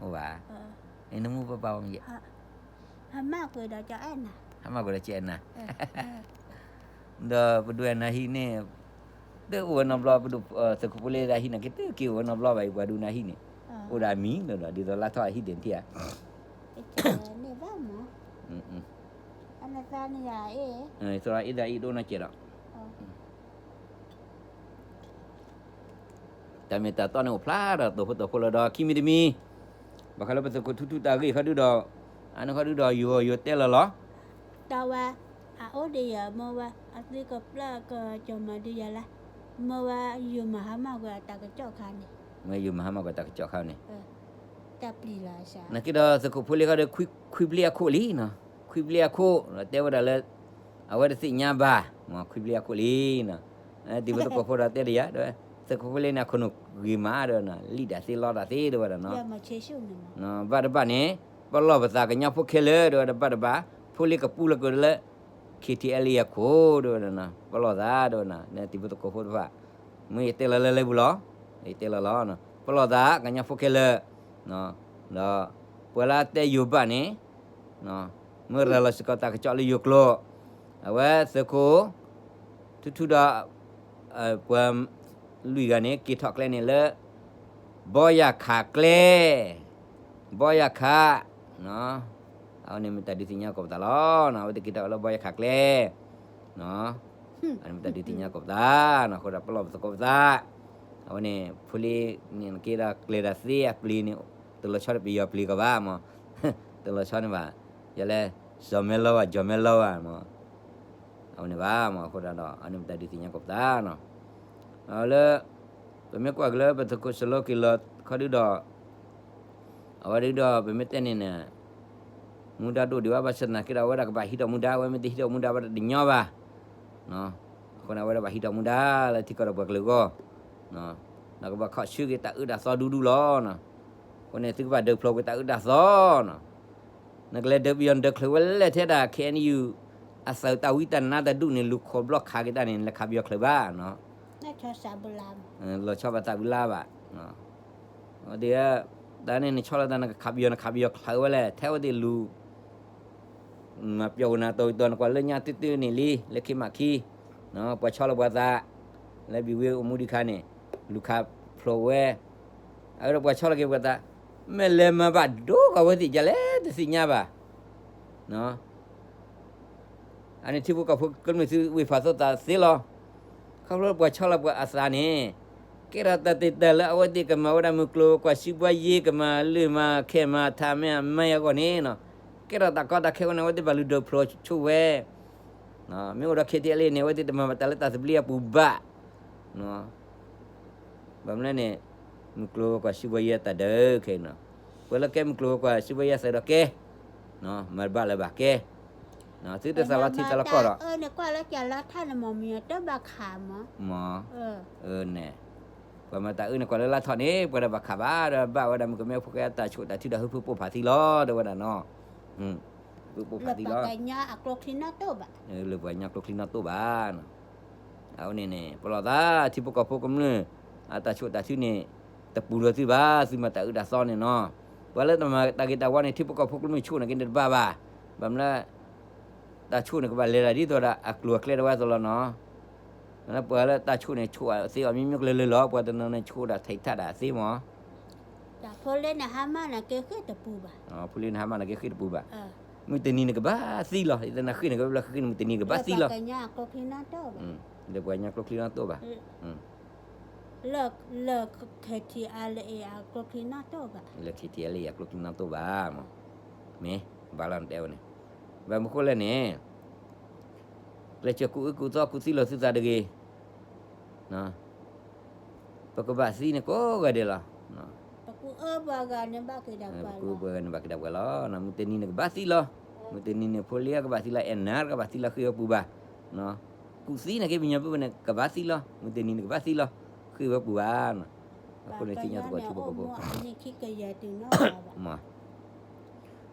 အိၣ်ဘၣ်, နမူပပၢ်ဝဲမ့ၢ်ယဲ, ဟးမၢ်ကွံာ်ဒီးကၠီအဲၣ်နၤ, ဟးမၢ်ကွံာ်ဒီးကၠီအဲၣ်နၤ, ဒီးပဒိၣ်အဲၣ်နၤဟံၣ်န့ၣ်, တအိၣ်ဝဲနီတဘျီ, ပဒိၣ်သုးခိၣ်ဖိလ့လၢဟံၣ်န့ၣ် က့ၤတအိၣ်ဝဲနီတဘျီဘၣ်အံၤ ပှၤဒိၣ်နၤဟံၣ်န့ၣ်, အိၣ်ဒီးအမံၤလီၤဒီး ဒ်သိးလါထီၣ်အဟံၣ်ဒၢးထံဧါ သရၣ်အ့ၣ်သရၣ်အ့ၣ်တအိၣ်နီတစဲးဒီး, တၢ်မ့ၢ်တၢ်တီန့ၣ်အိၣ်ဖျါဒီးသိးဖိသိးဖိလီၤဒီး ခံမံၤတမံၤ, ဘၣ်ဃးလၢပသုးခိၣ်ထူထူတၢ်ဂ့ၢ်ခီဒုဒီး, အန့ၣ်ခီဒုဒီးယိၤယိၤတဲလီၤလီၤ တၢ်ဝဲ, အအိၣ်ဒီးယမ့ၢ်ဝဲ, အသုကပျၢ်ကကီၤမၤဒုးယၤလၢ, မ့ၢ်ဝဲယိၤမၤဟါမၢ်ကွံာ်အတၢ်ကစီၣ်ခါန့ၣ်, မ့ၢ်ယိၤမၤဟါမၢ်ကွံာ်တၢ်ကစီၣ်ခါန့ၣ်, တၢ်ပျံၤလီၤ, နာ်က့ဒီးသုးခိၣ်ဖိလ့ခီဒီး ခွံဘျ့အခိၣ်လံနီၤ, ခွံဘျ့အခိၣ် တဲဝဲဒၣ်လၢ အဝဲတသ့ၣ်ညါဘၣ်, ခွံဘျ့အခိၣ်လံနီၤ, တံၤဖိသကိးဖိဒီးတဲဒ်ယၤ, သုးခိၣ်ဖိလ့န့ၣ် အခိၣ်နူာ်ဂ့ၤမးဒီးနီၤ လံၣ်တၢ်သ့လီတၢ်သ့တဲဝဲဒၣ်နီၤ, ဘၣ်တဘၣ်န့ၣ် ပလီၢ်ပသးကညီဖိခဲလၢာ်တဲဝဲဒၣ်ဘၣ်တဘၣ်, ဖိလ့ကပူလၢကဒီးလၢ ခ့ထံအဲလံအခိၣ်တဲဝဲဒၣ်နီၤ, ပလီၢ်သးတဲဝဲဒၣ်, တံၤဖိသကိးဖိတဖၣ်, မ့ၢ်ယတဲလီၤလၢလၢပူၤလီၤ, ယတဲလီၤလီၤ, ပလီၢ်သးကညီဖိခဲလၢာ်, ဒီးပှၤလၢအတဲယိၤဘၣ်န့ၣ် မ့ၢ်ရၤလီၤစ့ၢ်ကီးတၢ်ကစီၣ်လၢယိၤကျိာ်, အဝဲသုးခိၣ် ထူထူဒီး ပှၤလွံၢ်ဂၤန့ၣ် က့ၤထီၣ်ကျဲန့ၣ်လၢ ဘီယၢ်ခးကျဲ, ဘီယၢ်ခး, အဝဲန့ၣ်မ့ၢ်တၢ်ဒုးသ့ၣ်ညါကိးပသးလီၤ. အဝဲသ့ၣ်က့ၤထီၣ်ဝဲလၢဘီယၢ်ခးကျဲ, အဝဲန့ၣ်မ့ၢ်တၢ်ဒုးသ့ၣ်ညါကိးပသး, အဃိဒီးပလီၢ်ပသကိးပသး, အဝဲန့ၣ် ဖိလံၤန့ၣ်က့ၤဒီးကျဲၤတၢ်သ့အပျ့ၤန့ၣ်, တလီၤဆီဒီးပယီၤပျ့ၤကီးဘၣ်မး, တလီၤဆီန့ၣ်ဘၣ်, ယလဲၤ, စီၤမဲလီၤဘၣ် စီၤမဲလီၤဘၣ်မး အဝဲန့ၣ်ဘၣ်မး အဃိဒီး အန့ၣ်မ့ၢ်တၢ်ဒုးသ့ၣ်ညါကိးပသးနီၤ, လၢ ပမ့ၢ်ကွၢ်က့ၤလၢပသုးခိၣ်စလီက့ၤလီၤခီဒုဒီး, အဝဲဒုဒီး ပမ့ၢ်တဲန့ၣ်န့ၣ်, မူဒါဒိၣ်ဒံးဘၣ် ဘၣ်ဆၣ်သနာ်က့ဒီး အဝဲဒၣ်ကဘၣ်ဟံးထီၣ်မူဒါ အဝဲမ့ၢ်တဟံးထီၣ်မူဒါဘၣ်တညီဘၣ်, အဃိန့ၣ် အဝဲဒၣ်ဘၣ်ဟံးထီၣ်မူဒါလၢထံကီၢ်ဒီးပှၤကလုာ်အဂီၢ်, ဒီးကဘၣ်ခီၣ်ဆၢက့ၤတၢ်အၢတၢ်သီဒူဒူလီၤ. အဃိန့ၣ် သုကဘၣ်ဒုးဖျိးကွံာ်တၢ်အၢတၢ်သီနီၤ, နကလဲၤဒုးပယီၤနဒုးချုးဝဲလဲၣ်ထဲဒၣ် ခ့ၣ်အဲၣ်ယူၣ် အသုးတၢ်ဝံတၢ်နါတၢ်ဒူၣ်န့ၣ် လူၤခိးဘျီခးက့ၤတၢ်န့ၣ် နလဲၤခးပယီၤချုးဘၣ်နီၤ, လီၤဆီဘၣ်သးဝံၤလၢဘၣ်, ဒ် တၢ်န့ၣ်နဆီလီၤသးနကခးပယီၤ နခးပယီၤချုးဝဲလဲၣ် ထဲအဝဲသ့ၣ်လူၤ မၤပျီဝဲနၤတီၤဝံၤတီၤ နကွၢ်လၢညါတုၤတုၤန့ၣ်လံ လၢခံမးခံ, ပှၤဆီလီၤပှၤသး, လၢဘံၣ်ဝ့အိၣ်မူဒံးခါန့ၣ်, လူၤခးဖျိးဝဲ, အဝဲဒီးပှၤဆီလီၤက့ၤပှၤသး, မ့ၢ်လဲၤမၤဘၣ်ဒိကီးဝဲသ့ၣ် ယလဲၤတသ့ၣ်ညါဘၣ်, အန့ၣ်ထံဖိကီၢ်ဖိကမျၢၢ်သုဝ့ၢ်ဖးသိသးသ့လီၤ, ခီဖျိပှၤဆီလီၤပှၤအသးန့ၣ်, ကဲထီၣ်တၢ်သ့ၣ်တၢ်လၢအဝဲသ့ၣ်ကမၤဝဲဒၣ်မုၢ်ကျိၤဝဲၤကွာ် စီးပွားရေး ကမၤလၢမၤခဲမၤထးမ့ၢ်အမဲအဂီၢ်န့ၣ်နီၤ, ကဲထီၣ်တၢ်ကီတၢ်ခဲအဃိန့ၣ် အဝဲသ့ၣ်ဘၣ်လူၤဒုးဖျိးဆိဝဲ, မ့ၢ်အိၣ်ဒီး ခ့ၣ်ထံၣ်အဲလ်အ့န့ၣ် အဝဲသ့ၣ်တမၤဘၣ်တၢ်လၢတၢ်သဘျ့အပူၤဘၣ်, ဘၣ်မနုၤန့ၣ်, မုၢ်ကျိၤဝဲၤကွာ် စီးပွားရေး အတၢ်ဒုးခဲအံၤနီၤ, ပှၤလၢကဲမုၢ်ကျိၤဝဲၤကွာ် စီးပွားရေး အသုးဒီးကဲ, မၤတဘၣ်လၢၤဘၣ်ကဲ, သုတသးလီထံသးလီကီၢ်ဒီး, န့ၣ်ကွၢ်လၢကၢ်လါထီၣ်န့ၣ် မ့ၢ်မ့ၢ်တဘၣ်ခးမး, မ့ၢ်, န့ၣ်, ပှၤမၤတၢ်အၢန့ၣ်ကွၢ်လၢလါထီၣ်န့ၣ် ပှၤဒီးဘၣ်ခးဘၣ်ဒီးဘၣ်ဝဲဒၣ်မုၢ်ကမဲဖိဃဲအတၢ်ဆိၣ်တၢ်ထုဒီး ဟုဖုပိၢ်ဖးသံလီၤ တဲဝဲဒၣ်နီၤ, ဟုဖုပိၢ်ဖးသံလီၤ, လၢပှၤကညီအကျိချံနီၣ်တိၢ်ဘၣ်, အဝဲန့ၣ်န့ၣ် ပလီၢ်သး ထံဖိကီၢ်ဖိကမျၢၢ် အတၢ်ဆိၣ်တၢ်ထုန့ၣ် တပူၤဒီးသုဘၣ် သုမၤတၢ်အၢတၢ်သီန့ၣ်နီၤ, ပှၤလၢတမၤတၢ်ဂ့ၤတၢ်ဝါန့ၣ် ထံဖိကီၢ်ဖိကမျၢၢ်ဆိၣ်န့ၣ်က့ၤန့ၣ်တဘၣ်ဘၣ်, ဘၣ်မနုၤလၢ တၢ်ဆိၣ်န့ၣ်ကဘၣ်လဲၤဒၣ်ဒ်သိးဒီးအကျိၤအကျဲတဝဲအသိးလီၤနီၤ, လၢပှၤလၢတၢ်ဆိၣ်န့ၣ် ဆိၣ်အသ့အီၤမ့ၢ်မ့ၢ်ကလၢလၢလီၤ ပှၤတနီၤန့ၣ် ဆိၣ်ဒၣ်ထဲးထးဒၣ်အသ့မး, ဖိလ့နဟါမၢ်နက့ၤဃ့ၢ်တပူၤဘၣ်, ဖိလ့နဟါမၢ်နက့ၤဃ့ၢ်တပူၤဘၣ်, မုၢ်တနံၤန့ၣ်ကဘၣ်သံလီၤ ယတနၤဃ့ၢ်န့ၣ်ကဘၣ်ဃ့ၢ်န့ၣ် မုၢ်တနံၤကဘၣ်သံလီၤ, လၢပှၤကညီကျိချံနီၣ်တိၢ်ဘၣ်, လၢ KTLA အကျိချံနီၣ်တိၢ်ဘၣ်, လၢ KTLA အကျိချံနီၣ်တိၢ်ဘၣ်မး, မ့ၢ်ဘၣ်လီၤနတဲဝဲန့ၣ်, ဘၣ်မနုၤဃိလဲၣ်န့ၣ် ကျဲးစၢးကူၣ်အၢကူၣ်သီကူၣ်သံလီၤသုသးတဂ့ၤ, ပကဘၣ်သံန့ၣ်ကိးဂၤဒဲးလီၤ, ပကူၣ်အၢပှၤဂၤန့ၣ်ဘၣ်က့ၤဒၣ်ပှၤလီၤ, မုၢ်တနံၤန့ၣ်ကဘၣ်သံလီၤ, မုၢ်တနံၤန့ၣ် ဖိလ့ကဘၣ်သံလီၤ အဲၣ်နၤကဘၣ်သံလီၤဃ့ၢ်ဝဲပူၤဘၣ်, ကူၣ်သံန့ၣ်က့ၤပညီပုၢ်ဝဲၢ်န့ၣ် ကဘၣ်သံလီၤ မုၢ်တနံၤန့ၣ်ကဘၣ်သံလီၤ, ဃ့ၢ်ဝဲပူၤဘၣ်, အဃိန့ၣ်သ့ၣ်ညါသကိးထံဖိကီၢ်ဖိ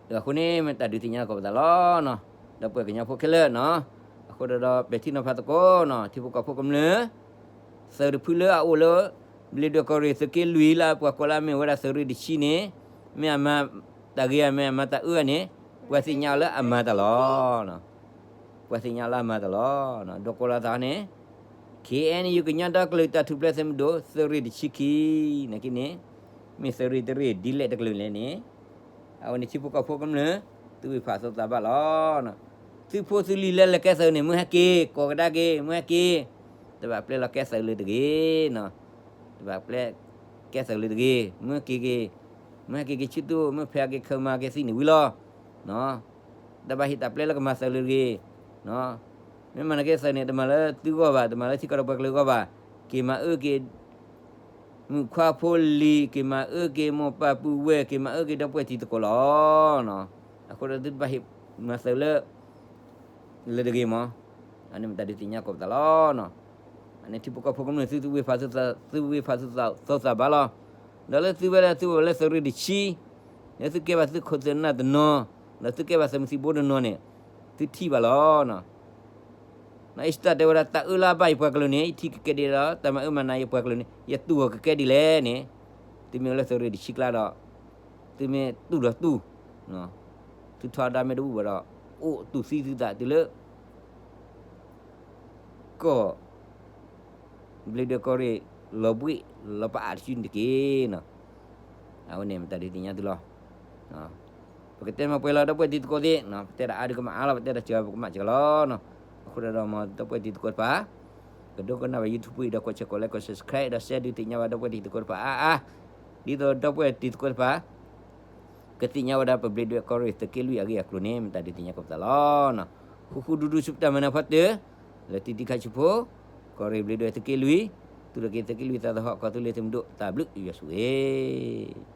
အဃိန့ၣ်မ့ၢ်တၢ်ဒုးသ့ၣ်ညါသကိးပသးလီၤနီၤ, ဒီးပှၤကညီဖိခဲလၢာ်နီၤ, အဃိဒီးဒီးပဲာ်ထံနီၤဖးသကိးနီၤ ထံဖိကီၢ်ဖိကမျၢၢ်, သုးတဖုလၢအအိၣ်လၢ ဘျ့းဒွဲၣ်ကီၢ်ရ့ၣ်သုးက့လွံၢ်လၢပှၤကိးလၢအမ့ၢ်ဝဲဒၣ်သုးရ့ၣ်တဆံန့ၣ်, မ့ၢ်အမၤတၢ်ဂ့ၤဧါ မ့ၢ်အမၤတၢ်အၢဧါန့ၣ်, ပှၤသ့ၣ်ညါအီၤလၢအမၤတၢ်လီၤ ပှၤသ့ၣ်ညါလၢအမၤတၢ်လီၤ, ဒီးကိးလီၤသးန့ၣ်, ခ့ၣ်အဲၣ်ယူၣ် ကညီဒီကလုာ်တၢ်ထူၣ်ဖျဲးသုးမုၢ်ဒိၣ် သုးရ့ၣ်တဆံခံ, နာ်က့န့ၣ်, မ့ၢ်သုးရ့ၣ်တရ့ၣ်ဒ်လဲၣ်တကလုာ်လဲၣ်န့ၣ်, အဝဲန့ၣ်ထံဖိကီၢ်ဖိကမျၢၢ်, သုဝံၢ်ဖးသိသးဘၣ်လီၤ. သုဖိသုလံၤလၢလဲၤကဲသုးန့ၣ် မုၢ်ဟဲက့ၤ ကိးကဒါက့ၤ မုၢ်ဟဲက့ၤ, တဘၣ်ပျဲလီၤကဲသုးလၢၤတဂ့ၤ, တဘၣ်ပျဲ ကဲသုးလၢၤတဂ့ၤ, မုၢ်ဟဲက့ၤက့ၤ, မုၢ်ဟဲက့ၤက့ၤဆူသုအိၣ် မုၢ်ဖဲက့ၤခၢၣ်မၤက့ၤသံန့ၣ်ဝံၤလီၤ. တဘၣ်ဟ့ၣ်တၢ်ပျဲလၢကမၤသုးလၢၤတဂ့ၤ, မ့ၢ်မၤနက့ၤသုးန့ၣ် တမၤလၢသုဂီၢ်ဘၣ်, တမၤလၢထံကီၢ်ဒီးပှၤကလုာ်အဂီၢ်ဘၣ်, က့ၤမၤအၢက့ၤ မုၣ်ခွါဖိလံၤ, က့ၤမၤအၢက့ၤမိၢ်ပၢ်ပုၢ်ဝဲၢ်, က့ၤမၤအၢက့ၤဒီပုၢ်ဝဲၢ်တံၤသကိးလီၤ. အဃိဒီးသုတဘၣ်ဟ့ၣ်မၤသုးလၢ လၢၤတဂ့ၤမး, အန့ၣ်မ့ၢ်တၢ်ဒုးသ့ၣ်ညါကိးပသးလီၤ. အန့ၣ်ထံဖိကီၢ်ဖိကမျၢၢ်သု သုဝံၢ်ဖးသုသးဘၣ်လီၤ. ဒီးလၢသုဝဲဒၣ်သုဝဲလၢသုးရ့ၣ်တဆံ, လၢသုကဲဘၣ်သုးခိၣ်သုးနၢ်တနီၤ, ဒီးသုကဲဘၣ်သုးမုၢ်သံၣ်ဘိတနီၤန့ၣ်, သုထံၣ်ဘၣ်လီၤ. အ့ၣ်စတၢ်တဲဝဲဒၣ် တၢ်အၢလၢအဘၣ်ယပှၤကလုာ်န့ၣ် ယထံၣ်ကကဲဒ်လဲၣ်ဒီး တၢ်မၤအၢမၤနးယပှၤကလုာ်န့ၣ် ယတူၢ်အီၤကကဲဒ်လဲၣ်န့ၣ်, သုမ့ၢ်အိၣ်လၢသုးရ့ၣ်တဆံကျါဒီး သုမ့ၢ်တူၢ်ဒီးတူၢ်, သုထီဒါမ့ၢ်တဘူၣ်ဘၣ်ဒီး အိၣ်တူၢ်သံသုသးတုၤလၢ ကီၢ် ဘျ့းဒွဲၣ်ကီၢ်ရ့ၣ် လီၤဘှံးလီၤပအါတစုန့ၣ်တက့ၢ်နီၤ. အဝဲန့ၣ်မတၤဒုးသ့ၣ်ညါသုလီၤ. ပကတဲမၤပှဲၤလီၤ ဒီပုၢ်ဝဲၢ်တံၤသကိးသ့ၣ်, ပတဲဒီးအါဒုးကမၣ်အါလီၤ, ပတဲဒီးစှၤပကမၣ်စှၤလီၤ. အဃိဒီးမ့ၢ်ဒီပုၢ်ဝဲၢ်တံၤသကိးတဖၣ်, ကဒိကနၣ်ဘၣ် YouTube အံၤဒီး ကိးဆဲးကိးlike ကိး subscribe ဒီး share ဒုးသ့ၣ်ညါဘၣ်ဒီပုၢ်ဝဲၢ်တံၤသကိးတဖၣ်အါအါ, ဒ်သိးဒီပုၢ်ဝဲၢ်တံၤသကိးတဖၣ် ကသ့ၣ်ညါဝဲဒၣ်ပဘျ့းဒွဲၣ်ကီၢ်ရ့ၣ်သုးက့လွံၢ်အဂ့ၢ်အကျိၤန့ၣ် မတၤဒုးသ့ၣ်ညါကိးပသးလီၤ. ဃူဃူဒူဒူဆူပတၢ်မၤနၢၤဖီတၢၣ်, လၢတံၤသကိးဆံးဖိ, ကီၢ်ရ့ၣ်ဘျ့းဒွဲၣ်သုးက့လွံၢ်, သူၣ်ထီၣ်က့ၤသုးက့လွံၢ်သးသဟီၣ် ကီၢ်သူလ့ၤသုးမုၢ်ဒိၣ် တၢ်ဘျုးယွၤဆိၣ်ဂ့ၤ